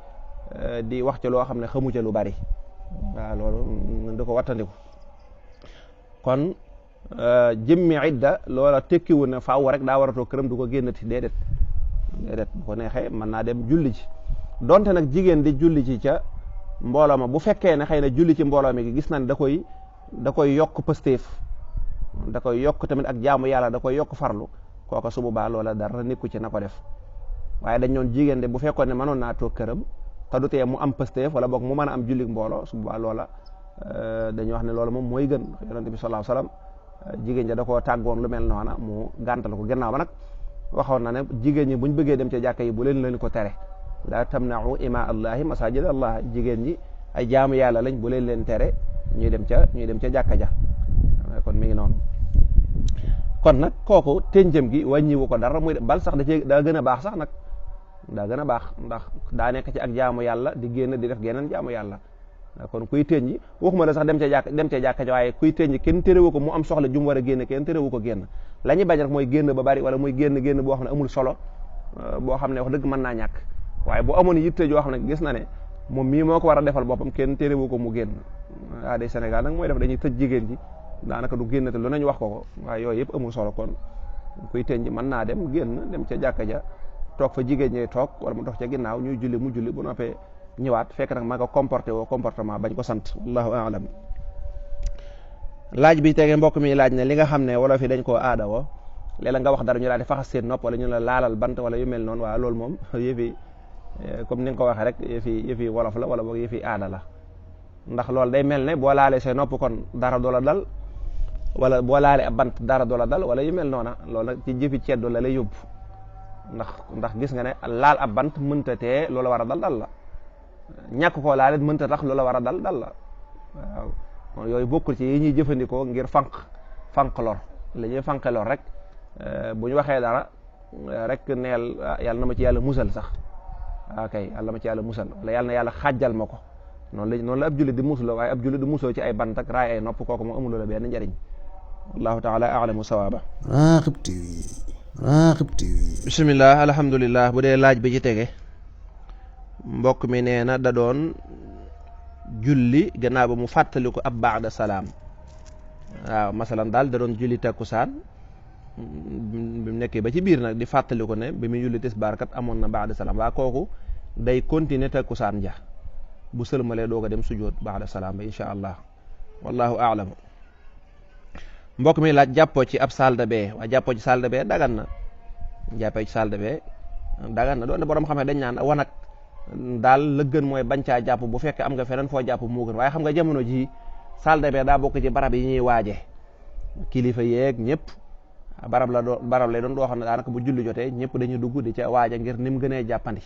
Speaker 2: di wax ci loo xam ne xamu ca lu bari waaw loolu da ko wattandiku kon jëmmi idda loola tekkiwul ne faaw rek daa war a toog këram du ko génnati déedéet bu ko neexee mën naa dem julli ci donte nag jigéen di julli ci ca mbooloo ma bu fekkee ne xëy na julli ci mbooloo mi gis na ne da koy yokk pëstéef da koy yokk tamit ak jaamu yàlla da koy yokk farlu kooka su boobaa loola dara nekku ci na ko def waaye dañ ñoon jigéen de bu fekkoon ne mënoon naa toog këram te du tee mu am pëstéef wala boog mu mën a am julli mbooloo su boobaa loola dañuy wax ne loolu moom mooy gën yonent bi sallallahu alayhi wasallam jigéen ja da koo tàggoon lu mel noona mu gàntal ko gannaaw ba nag waxoon na ne jigéen ñi buñ bëggee dem ca jàkka yi bu leen ko tere la tamna'u ima allahi masajid allah jigéen ñi ay jaamu yàlla lañ bu leen tere ñuy dem ca jàkka ja kon mi ngi noonu kon nag kooku tenjëm gi wàññiwu ko dara muy bal sax daa gën a baax sax nag daa gën a baax ndax daa nekk ci ak jaamu yàlla di génn di def geneen jaamu yàlla kon kuy tënji waxuma la sax dem ca jàkka ja waaye kuy tënji kenn terewu ko mu am soxla jum war a génn kenn terewu ko génn la ñuy bañ rek mooy génn ba bari wala muy génn boo xam ne amul solo boo xam ne wax dëgg mën naa ñàkk waaye bu amoon yitte joo xam ne gis na ne moom mii moo ko war a defal boppam kenn terewu ko mu génn day Sénégal nag mooy def dañuy tëj jigéen ji daanaka du génn te lu nañu wax ko waaye yooyu yëpp amul solo kon kuy tënji mën naa dem génn dem ca jàkka ja toog fa jigéen ñi toog wala mu dox ca ginnaaw ñuy julli mu julli bu noppee ñëwaat fekk nag ma nga comportement bañ ko sant wallahu a'lam. laaj bi tege mbokk mi laaj ne li nga xam ne wala fi dañ koo aada woo léeg-léeg nga wax dara ñu daal di faxas seen nopp wala ñu la laalal bant wala yu mel noonu waaw loolu moom yëfi comme ni nga ko waxee rek yëfi wolof la wala boog yëfi aada la ndax loolu day mel ne boo laalee seen nopp kon dara doola dal wala boo laalee ab bant dara doola dal wala yu mel noona loolu nag ci jëfi ceddo la lay yóbbu ndax gis nga ne laal ab bant mënta tee loola war a dal la ñàkk koo laalit mënta tax loola war a dal la waaw yooyu bokkul ci yi ñuy jëfandikoo ngir fanq lor la ñuy fanqe lor rek bu ñu waxee dara rek neel yàlla na ma ci yàlla musal sax kay yàlla na ma ci yàlla musal wala yàlla na yàlla xàjjal ma ko noonu la ab jullit di musuloo waaye ab jullit di musoo ci ay bant ak raay ay nopp kooku moom amul la benn njariñ wallahu taala a'lamu sawaaba. Raghib TV bismillah alhamdulillah bu dee laaj bi ci tege mbokk mi nee na da doon julli gannaaw ba mu fàttali ko ab ba'da salaam waaw masalan daal da doon julli takkusaan bi mu nekkee ba ci biir nag di fàttali ko ne bi muy julli tisbaar kat amoon na ba'da salaam waa kooku day continuer takkusaan ja bu sëlmalee doog a dem sujjóot ba'da salaam ba insha allah wallahu a'lam. mbokk mi laaj jàppoo ci ab salle de bain waaye jàppoo ci salle de bain dagan na jàppee ci salle de bain dagan na doon borom xam ne dañ naan wanag daal la gën mooy bañ caa jàpp bu fekkee am nga feneen foo jàpp moo gën waaye xam nga jamono ji salle de bain daa bokk ci barab yi ñuy waaje kilifa yeeg ñëpp barab lay doon doo xam ne daanaka bu julli jotee ñëpp dañuy dugg di ca waaja ngir ni mu gënee jàppandi.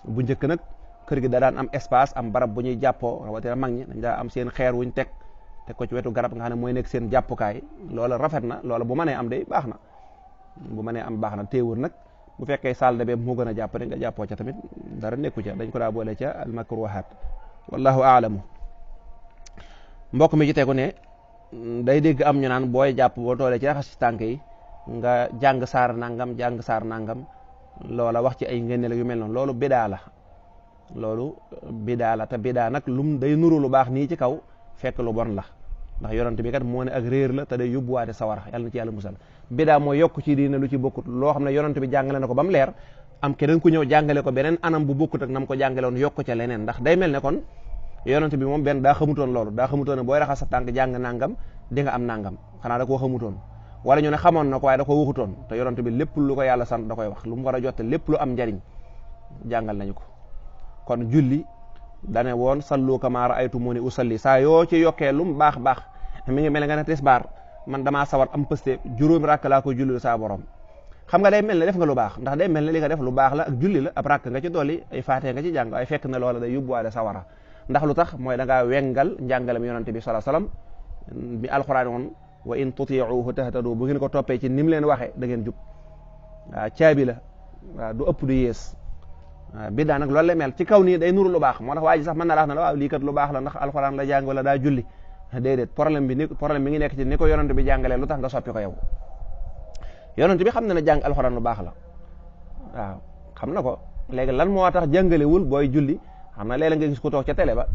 Speaker 2: bu njëkk nag kër gi da daan am espace am barab bu ñuy jàppoo rawatina mag ñi dañ daa am seen xeer wuñ teg ko ci wetu garab nga xam ne mooy nekk seen jàppukaay loola rafet na loola bu mënee am de baax na bu mënee am baax na téewul nag bu fekkee salle de bain moo gën a jàpp nga jàppoo ca tamit dara nekku ca dañ ko daa boole ca al makruhat wallahu a'lamu. mbokk mi ci tegu ne day dégg am ñu naan booy jàpp boo toolee ci raxas ci tànk yi nga jàng saar nangam loola wax ci ay ngëneel yu mel noonu loolu bidaa la te bidaa nag lum day nuru lu baax nii ci kaw fekk lu bon la ndax yonent bi kat moo ne ak réer la te day yóbbuwaate sawara yàlla na ci yàlla musal. bidaa mooy yokk ci diine lu ci bokkut loo xam ne yonent bi jàngale na ko ba mu leer am keneen ku ñëw jàngale ko beneen anam bu bokkut ak nam ko jàngale woon yokk ca leneen ndax day mel ne kon yonent bi moom benn daa xamutoon loolu daa xamutoon ne booy raxas sa tànk jàng nangam di nga am nangam xanaa da koo xamutoon wala ñu ne xamoon na ko waaye da ko waxutoon te yonent bi lépp lu ko yàlla sant da koy wax lu mu war a jotte lépp lu am njariñ jàngal nañu ko. kon julli dane woon sallu kamaa ra'aytumuni usalli saa yoo ci yokkee lu mu baax mi ngi mel nga ne tisbaar man damaa sawar am pëste juróomi rakk laa koy julli saa borom xam nga day mel ne def nga lu baax ndax day mel ne li nga def lu baax la ak julli la ab rakk nga ci dolli ay faatee nga ci jàng ay fekk na loola day yóbbuwaale sawara ndax lu tax mooy da ngaa wengal njàngalem yonante bi sallallahu alayhi wasallam bi alxuraan woon wa in tuti'uhu tahtadu bu ngeen ko toppee ci nim leen waxee da ngeen jub waaw caabi la waaw du ëpp du yées waaw biddaa nag loolu la mel ci kaw nii day nuru lu baax moo tax waa ji sax mën na la wax ne la waaw lii kat lu baax la ndax alxuraan la jàng wala daa julli déedéet problème bi ngi nekk ci ni ko yonante bi jàngalee lu tax nga soppi ko yow yonante bi xam na ne jàng alxuraan lu baax la waaw xam na ko léegi lan moo tax jàngalewul booy julli xam na léeg-léeg nga gis ku toog ca télé ba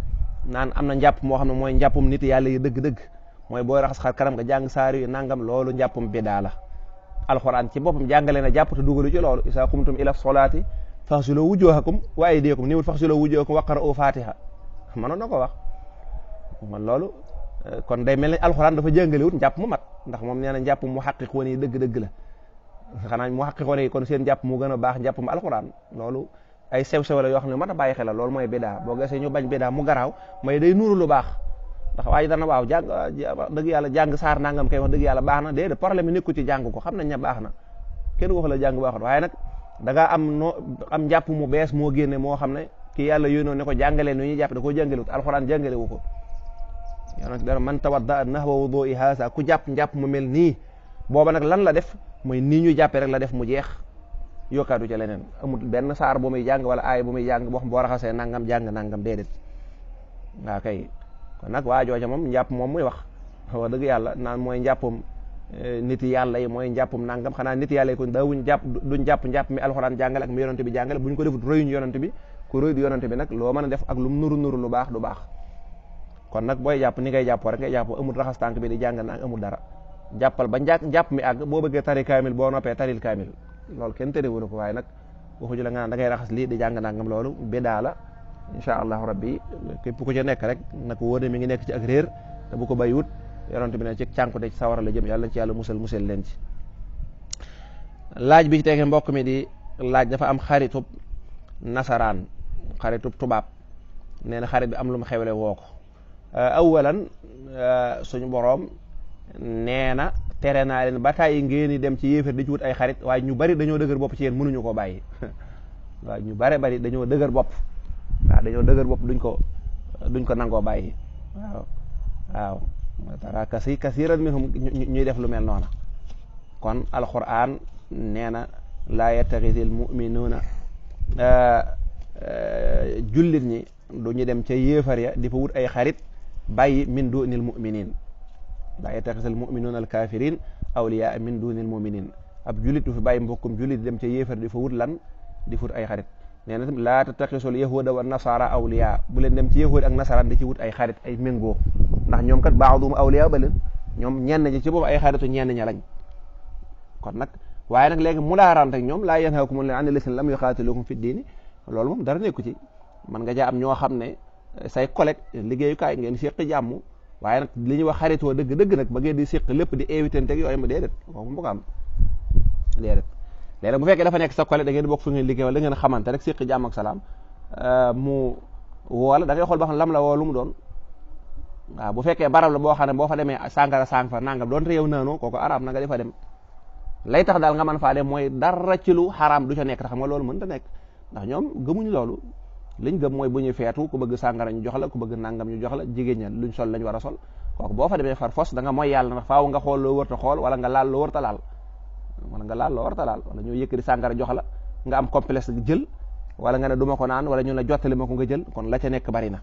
Speaker 2: naan am na njàpp moo xam ne mooy njàppum nit yàlla yi dëgg-dëgg mooy booy raxas xar kanam nga jàng saar yu nangam loolu njàppum bidaa la alxuraan ci boppam jàngale na jàpp te dugalu ci loolu isa kumtum ila solaati faxsiloo wujuhakum wa aydiyakum niwul faxsiloo wujuhakum waqra'u fatiha mënoon na ko wax man loolu kon day mel ne alxuraan dafa jàngalewut njàpp mu mat ndax moom nee na njàpp mu xaqiqoon yi dëgg-dëgg la xanaa mu xaqiqoon yi kon seen njàpp mu gën a baax njàpp mu alxuraan loolu ay sew-sew la yoo xam ne mat a bàyyi xel la loolu mooy bidaa boo gisee ñu bañ bidaa mu garaaw mooy day nuuru lu baax ndax waaye dana waaw jàng dëgg yàlla jàng saar nangam kay wax dëgg yàlla baax na déedéet problème bi nekku ci jàng ko xam nañ ne baax na kenn wax la jàng baaxut waaye nag da ngaa am njàpp mu bees moo génne moo xam ne kii yàlla yónnoo ne ko jàngalee nu ñuy jàpp da koo jàngalewut alxuraan jàngalewu ko yonent dara man tawadda nahwa wudu'i haasa ku jàpp njàpp mu mel nii booba nag lan la def mooy nii ñu jàppee rek la def mu jeex yokkaatu ca leneen amul benn saar bu muy jàng wala aay bu muy jàng boo raxasee nangam jàng nangam déedéet waaw kay kon nag waa jooja moom njàpp moom muy wax dëgg yàlla naan mooy njàppum nit yàlla yi mooy njàppum nangam xanaa nit yàlla yi kon daawuñ jàpp duñ njàpp mi alxuraan jàngale ak mi yonante bi jàngale buñ ko defut royuñ yonante bi ku roy du yonante bi nag loo mën a def ak lu mu nuru lu baax du baax kon nag booy jàpp ni ngay jàppoo rek ngay jàppoo amul raxas tànk bi di jàng nag amul dara jàppal ba njàpp mi àgg boo bëggee tari kaamil boo noppee taril kaamil loolu kenn terewul ko waaye nag waxuñu la nga naan da ngay raxas lii di jàng nangam loolu bidaa la insha allahu rabbi képp ku ci nekk rek na ko wóor mi ngi nekk ci ak réer te bu ko bàyyiwut yonent bi ne ci cànkute ci sawara la jëm yàlla ci yàlla musal leen ci. laaj bi ci tege mbokk mi di laaj dafa am xaritub nasaraan xaritub tubaab nee na xarit bi am lu mu xewle woo ko awalan suñu boroom nee na tere naa leen ba tàyyi ngeen di dem ci yéefar di ci wut ay xarit waaye ñu bari dañoo dëgër bopp ci yéen mënuñu koo bàyyi waaw ñu bari dañoo dëgër bopp duñ ko nangoo bàyyi waaw tara kasiran minhum ñuy def lu mel noona kon alquran nee na laa yattaxidil muminuuna jullit ñi du ñu dem ca yéefar ya di fa wut ay xarit bàyyi min dunil muminin laa yattaxidil muminuuna al kafirin awliyaa min dunil muminin ab jullit du fi bàyyi mbokkum jullit di dem ca yéefar di fa wut lan di fa wut ay xarit nee na laa tattaxisul yahuda wa nasara awliyaa bu leen dem ci yahud ak nasaraan di ci wut ay xarit ay méngoo ndax ñoom kat baaduhum awliyaa ba leen ñoom ñenn ñi ci boobu ay xaritu ñenn ña lañ kon nag waaye nag léegi mu daarante ak ñoom laa yanhaakum an allaziina lam yuqaatilukum fi diini loolu moom dara nekku ci man nga jaa am ñoo xam ne say collègue liggéeyukaay ngeen séq jàmm waaye nag li ñuy wax xaritoo dëgg nag ba ngeen di séq lépp di invité teg yooyu ma déedéet kooku mu ko am déedéet léegi bu fekkee dafa nekk sa collègue da ngeen bokk fu ngeen liggéey wala da ngeen xamante rek séq jàmm ak salaam mu woola da ngay xool ba xam lam la woo lu mu doon waaw bu fekkee barab la boo xam ne boo fa demee sàngara sàng fa nangam doon te yow naanoo kooku araam na nga di fa dem lay tax daal nga mën faa dem mooy dara ci lu xaraam du ca nekk tax xam nga loolu mën ta nekk ndax ñoom gëmuñu loolu liñ gëm mooy bu ñuy feetu ku bëgg sàngara ñu jox la ku bëgg nangam ñu jox la jigéen ña luñ sol lañ war a sol kooku boo fa demee far fos da nga mooy yàlla ndax faaw nga xool loo wërta xool wala nga laal loo wërta laal wala ñoo yëkkati sàngara jox la nga am complexe jël wala nga ne duma ko naan wala ñu la jottali ma ko nga jël kon la ca nekk bari na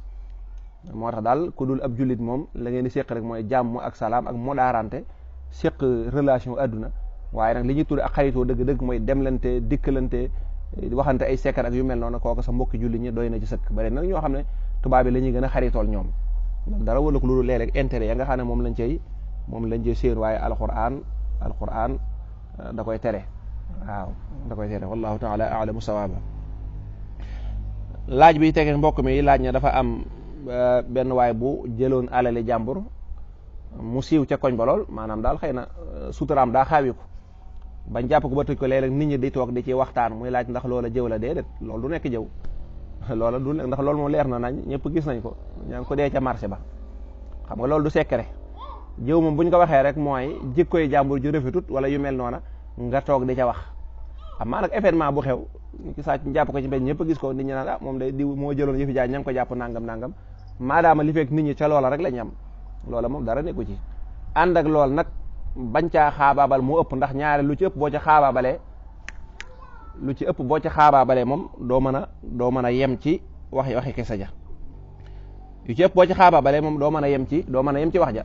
Speaker 2: moo tax daal ku dul ab jullit moom la ngeen di séq rek mooy jàmm ak salaam ak modaarante séq relation adduna waaye nag li ñuy tudd ak xaritoo dëgg-dëgg mooy demlante dikkalante waxante ay secret ak yu mel noonu kooku sa mbokki jullit ñi doy na ci sëkk bari nag ñoo xam ne tubaab bi la ñuy gën a xaritool ñoom dara wala ko loolu léeg-léeg intérêt ya nga xam ne moom lañ cey séen waaye alquran da koy tere waaw da koy tere wallahu taala a'lamu sawaaba laaj bi tege mbokk mi laaj na dafa am benn waay bu jëloon alali jàmbur mu siiw ca koñ ba lool maanaam daal xëy na suturaam daa xaawi ko bañ jàpp ko ba tëj ko léeg-léeg nit ñi di toog di ci waxtaan muy laaj ndax loola jëw la déedéet loolu du nekk jëw loola du nekk ndax loolu moom leer na nañ ñëpp gis nañ ko ñaa ngi ko dee ca marché ba xam nga loolu du secret jëw moom buñ ko waxee rek mooy jikkoy jàmbur ju rafetut wala yu mel noona nga toog di ca wax amaa nag événement bu xew ci sàcc ñu jàpp ko ci mbéy ñëpp gis ko nit ñi naan moom day diw moo jëloon yëfi jaay ña ngi ko jàpp nangam maadaama li fekk nit ñi ca loola rek la ñu am loola moom dara nekku ci ànd ak lool nag bañ caa xaabaabal moo ëpp ndax ñaare lu ci ëpp boo ca xaabaabalee moom doo mën a yem ci waxi kese ja yu ci ëpp boo ci xaabaabalee moom doo mën a yem ci wax ja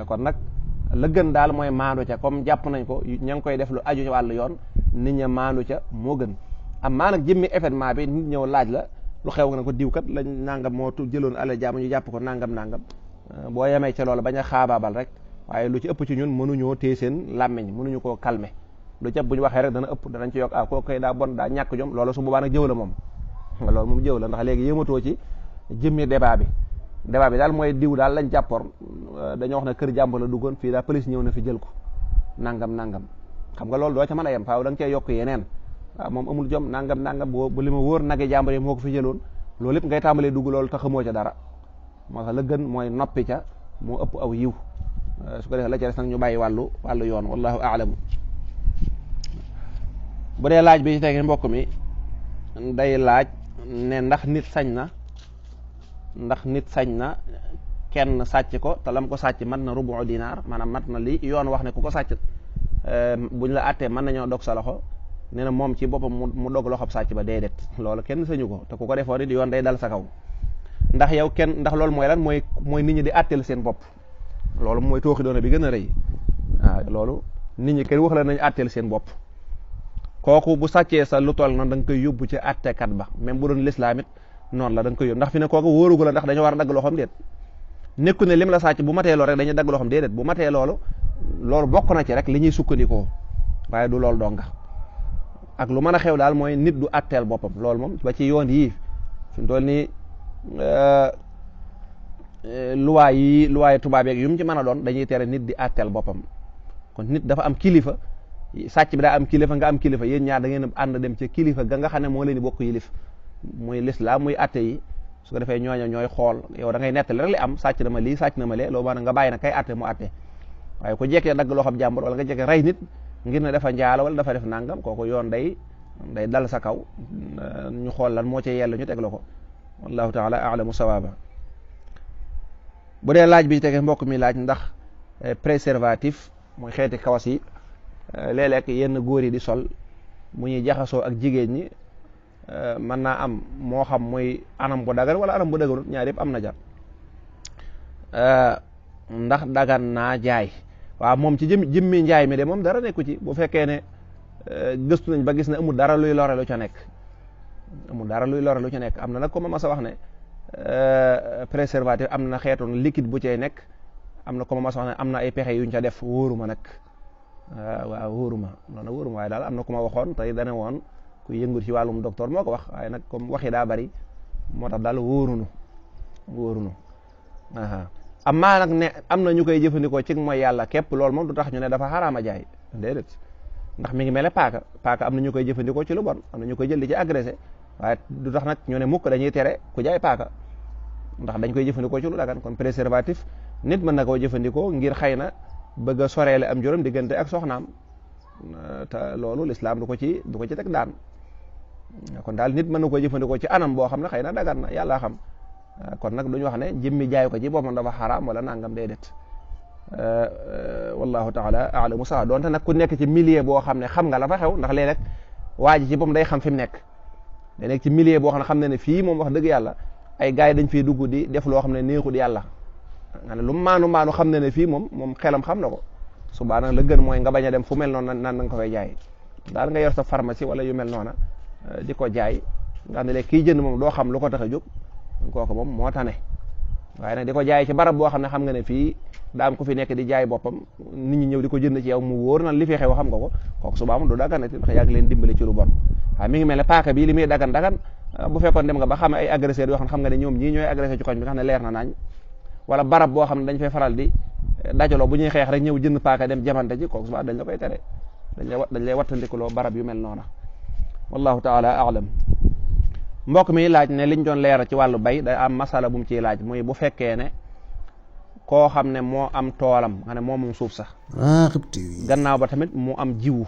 Speaker 2: kon nag la gën daal mooy maandu ca comme jàpp nañ ko ña ngi koy def lu aju ci wàllu yoon nit ña maandu ca moo gën am maa nag jëmmi événement bi nit ñëw laaj la lu xew nga ne ko diw kat lañ nangam moo jëloon alal jàmm ñu jàpp ko nangam boo yemee ca loolu bañ a xaabaabal rek waaye lu ci ëpp ci ñun mënuñoo téye seen làmmiñ mënuñu koo calmer lu ci ëpp bu ñu waxee rek dana ëpp danañ ci yokk kooku koy daa bon daa ñàkk jom loolu su boobaa nag jëw la moom loolu moom jëw la ndax léegi yëmatoo ci jëmmi débat bi daal mooy diw daal lañ jàppoon dañoo wax ne kër jàmbur la duggoon fii daa police ñëw na fi jël ko nangam xam nga loolu doo ca mën a yem faaw da nga cee yokk yeneen waaw moom amul jom nangam bu li ma wóor nage jàmbur yi moo ko fi jëloon loolu lépp ngay tàmbalee dugg loolu te xamoo ca dara moo tax la gën mooy noppi ca moo ëpp aw yiw su ko defee la ca des nag ñu bàyyi wàllu yoon wallahu a'lamu bu dee laaj bi ci tege mbokk mi day laaj ne ndax nit sañ na kenn sàcc ko te lam ko sàcc mat na rubu dinaar maanaam mat na li yoon wax ne ku ko sàcc buñ la àttee mën nañoo dog sa loxo nee na moom ci boppam mu dog loxob sàcc ba déedéet loolu kenn sañu ko te ku ko defoon it yoon day dal sa kaw ndax loolu mooy lan mooy nit ñi di àtteel seen bopp loolu mooy tooxi doona bi gën a rëy waaw loolu nit ñi kenn wax la nañ àtteel seen bopp kooku bu sàccee sa lu toll noonu da nga koy yóbbu ci àttekat ba même bu doon lislaam it noonu la da nga koy yóbbu ndax fi ne kooku wóorugu la ndax dañoo war a dagg loxoom déet nekku ne lim la sàcc bu matee loolu rek dañuy dagg loxoom déedéet bu matee loolu bokk na ci rek li ñuy sukkandikoo waaye du loolu donga ak lu mën a xew daal mooy nit du àtteel boppam loolu moom ba ci yoon yii fi mu toll nii luwaay tubaab yeeg yu mu ci mën a doon dañuy tere nit di àtteel boppam kon nit dafa am kilifa sàcc bi daa am kilifa nga am kilifa yéen ñaar da ngeen ànd dem ci kilifa ga nga xam ne moo leen di bokk yilif muy lislaam muy àtte yi su ko defee ñooña ñooy xool yow da ngay nettali rek li am sàcc na ma lii sàcc na ma lee loolu maanaam nga bàyyi na kay àtte mu àtte waaye ku jekkee dagg loo xam jàmbur wala nga jekkee rey nit ngir ne dafa njaalo wala dafa def nangam kooku yoon day dal sa kaw ñu xool lan moo ci yell ñu teg la ko wallahu taala a'lamu sawaaba bu dee laaj bi tege mbokk mi laaj ndax préservatif mooy xeeti kawas yi léeg-léeg yenn góor yi di sol mu ñuy jaxasoo ak jigéen ñi mën naa am moo xam muy anam bu dagan wala anam bu daganut ñaar yëpp am na jar ndax dagan naa jaay waaw moom ci jëmmi njaay mi de moom dara nekku ci bu fekkee ne gëstu nañ ba gis ne amul dara luy lore lu ca nekk am na nag comme ma sa wax ne préservatif am na xeetoon liquide bu cay nekk am na comme ma sa wax ne am na ay pexe yuñ ca def wóoruma nag waaw wóoruma noonu wóoruma waaye daal am na ku ma waxoon tey dane woon ku yëngu ci wàllum docteur moo ko wax waaye nag comme waxi daa bari moo tax daal wóorunu am maa nag ne am na ñu koy jëfandikoo ci mooy yàlla képp loolu moom du tax ñu ne dafa xaraama jaay déedéet ndax mi ngi mel ne paaka am na ñu koy jëfandikoo ci lu bon am na ñu koy jël di ci agressé waaye du tax nag ñu ne mukk dañuy tere ku jaay paaka ndax dañ koy jëfandikoo ci lu dagan kon préservatif nit mën na koo jëfandikoo ngir xëy na bëgg a soreele am juróom diggante ak soxnaam te loolu lislaam du ko ci teg daan kon daal nit mën na koo jëfandikoo ci anam boo xam ne xëy na dagan na yàlla xam kon nag duñu wax ne jëmmi jaay ko ci boppam dafa xaraam wala nangam déedéet wallahu taala alamu sax doonte nag ku nekk ci milieu boo xam ne xam nga la fa xew ndax léeg-léeg waa ji ci boppam day xam fi mu nekk day nekk ci milieu boo xam ne fii moom wax dëgg yàlla ay gars yi dañ fiy dugg di def loo xam ne neexul yàlla nga ne lu maanu xam ne fii moom xelam xam na ko subaa nag la gën mooy nga bañ a dem fu mel noonu naan nga ko fay jaay daal nga yor sa pharmacie wala yu mel noona di ko jaay nga xam ne léegi kiy jënd moom doo xam lu ko tax a jóg kooku moom moo tane waaye nag di ko jaay ci barab boo xam ne xam nga ne fii daa am ku fi nekk di jaay boppam nit ñi ñëw di ko jënd ci yow mu wóor na li fi xew xam nga ko kooku subaa moom du daganati ndax yaa ngi leen dimbali ci lu bon waaye mi ngi mel ne paaka bii li muy dagan bu fekkoon dem nga ba xam ay agresseurs yoo xam nga ne ñoom ñii ñooy agressé ci koñ bi nga xam ne leer na nañ wala barab boo xam ne dañ fay faral di dajaloo bu ñuy xeex rek ñëw jënd paaka dem jamante ji kooku subaa dañ la koy tere dañ lay wattandikuloo barab yu mel noona wallahu taala alam mbokk mi laaj ne liñ doon leeral ci wàllu bay day am masala bu mu ciy laaj muy bu fekkee ne koo xam ne moo am toolam nga ne moom suuf sax gannaaw ba tamit mu am jiwu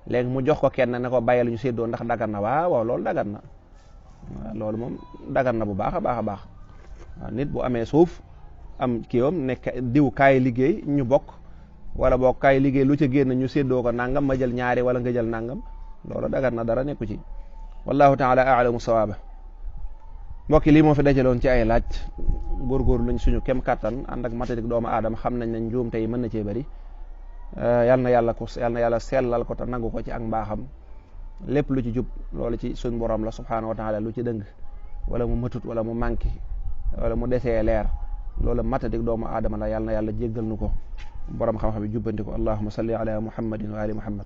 Speaker 2: léegi mu jox ko kenn ne ko bàyyil ñu séddoo ndax dagan na waaw loolu dagan na loolu moom dagan na bu baax a baax waaw nit bu amee suuf am kiiwam nekk diw kaay liggéey ñu bokk wala bokk kaay liggéey lu ca génn ñu séddoo ko nangam ma jël ñaari wala nga jël nangam loolu dagan na dara nekku ci wallahu taala a'lamu sawaaba mbokki lii moo fi dajaloon ci ay laaj góorgóorlu lañ suñu kem kattan ànd ak matadik doomu aadama xam nañ ne njuum tey mën na cee bëri yal na yàlla sellal ko te nangu ko ci ak mbaaxam lépp lu ci jub loolu ci suñ borom la subhanahu wa taala lu ci dëng wala mu matut wala mu manqué wala mu desee leer loolu matadik doomu aadama la yal na yàlla jéggal nu ko borom xam-xam yi jubbanti ko allahumma salli ala muhammadin wa ali muhammad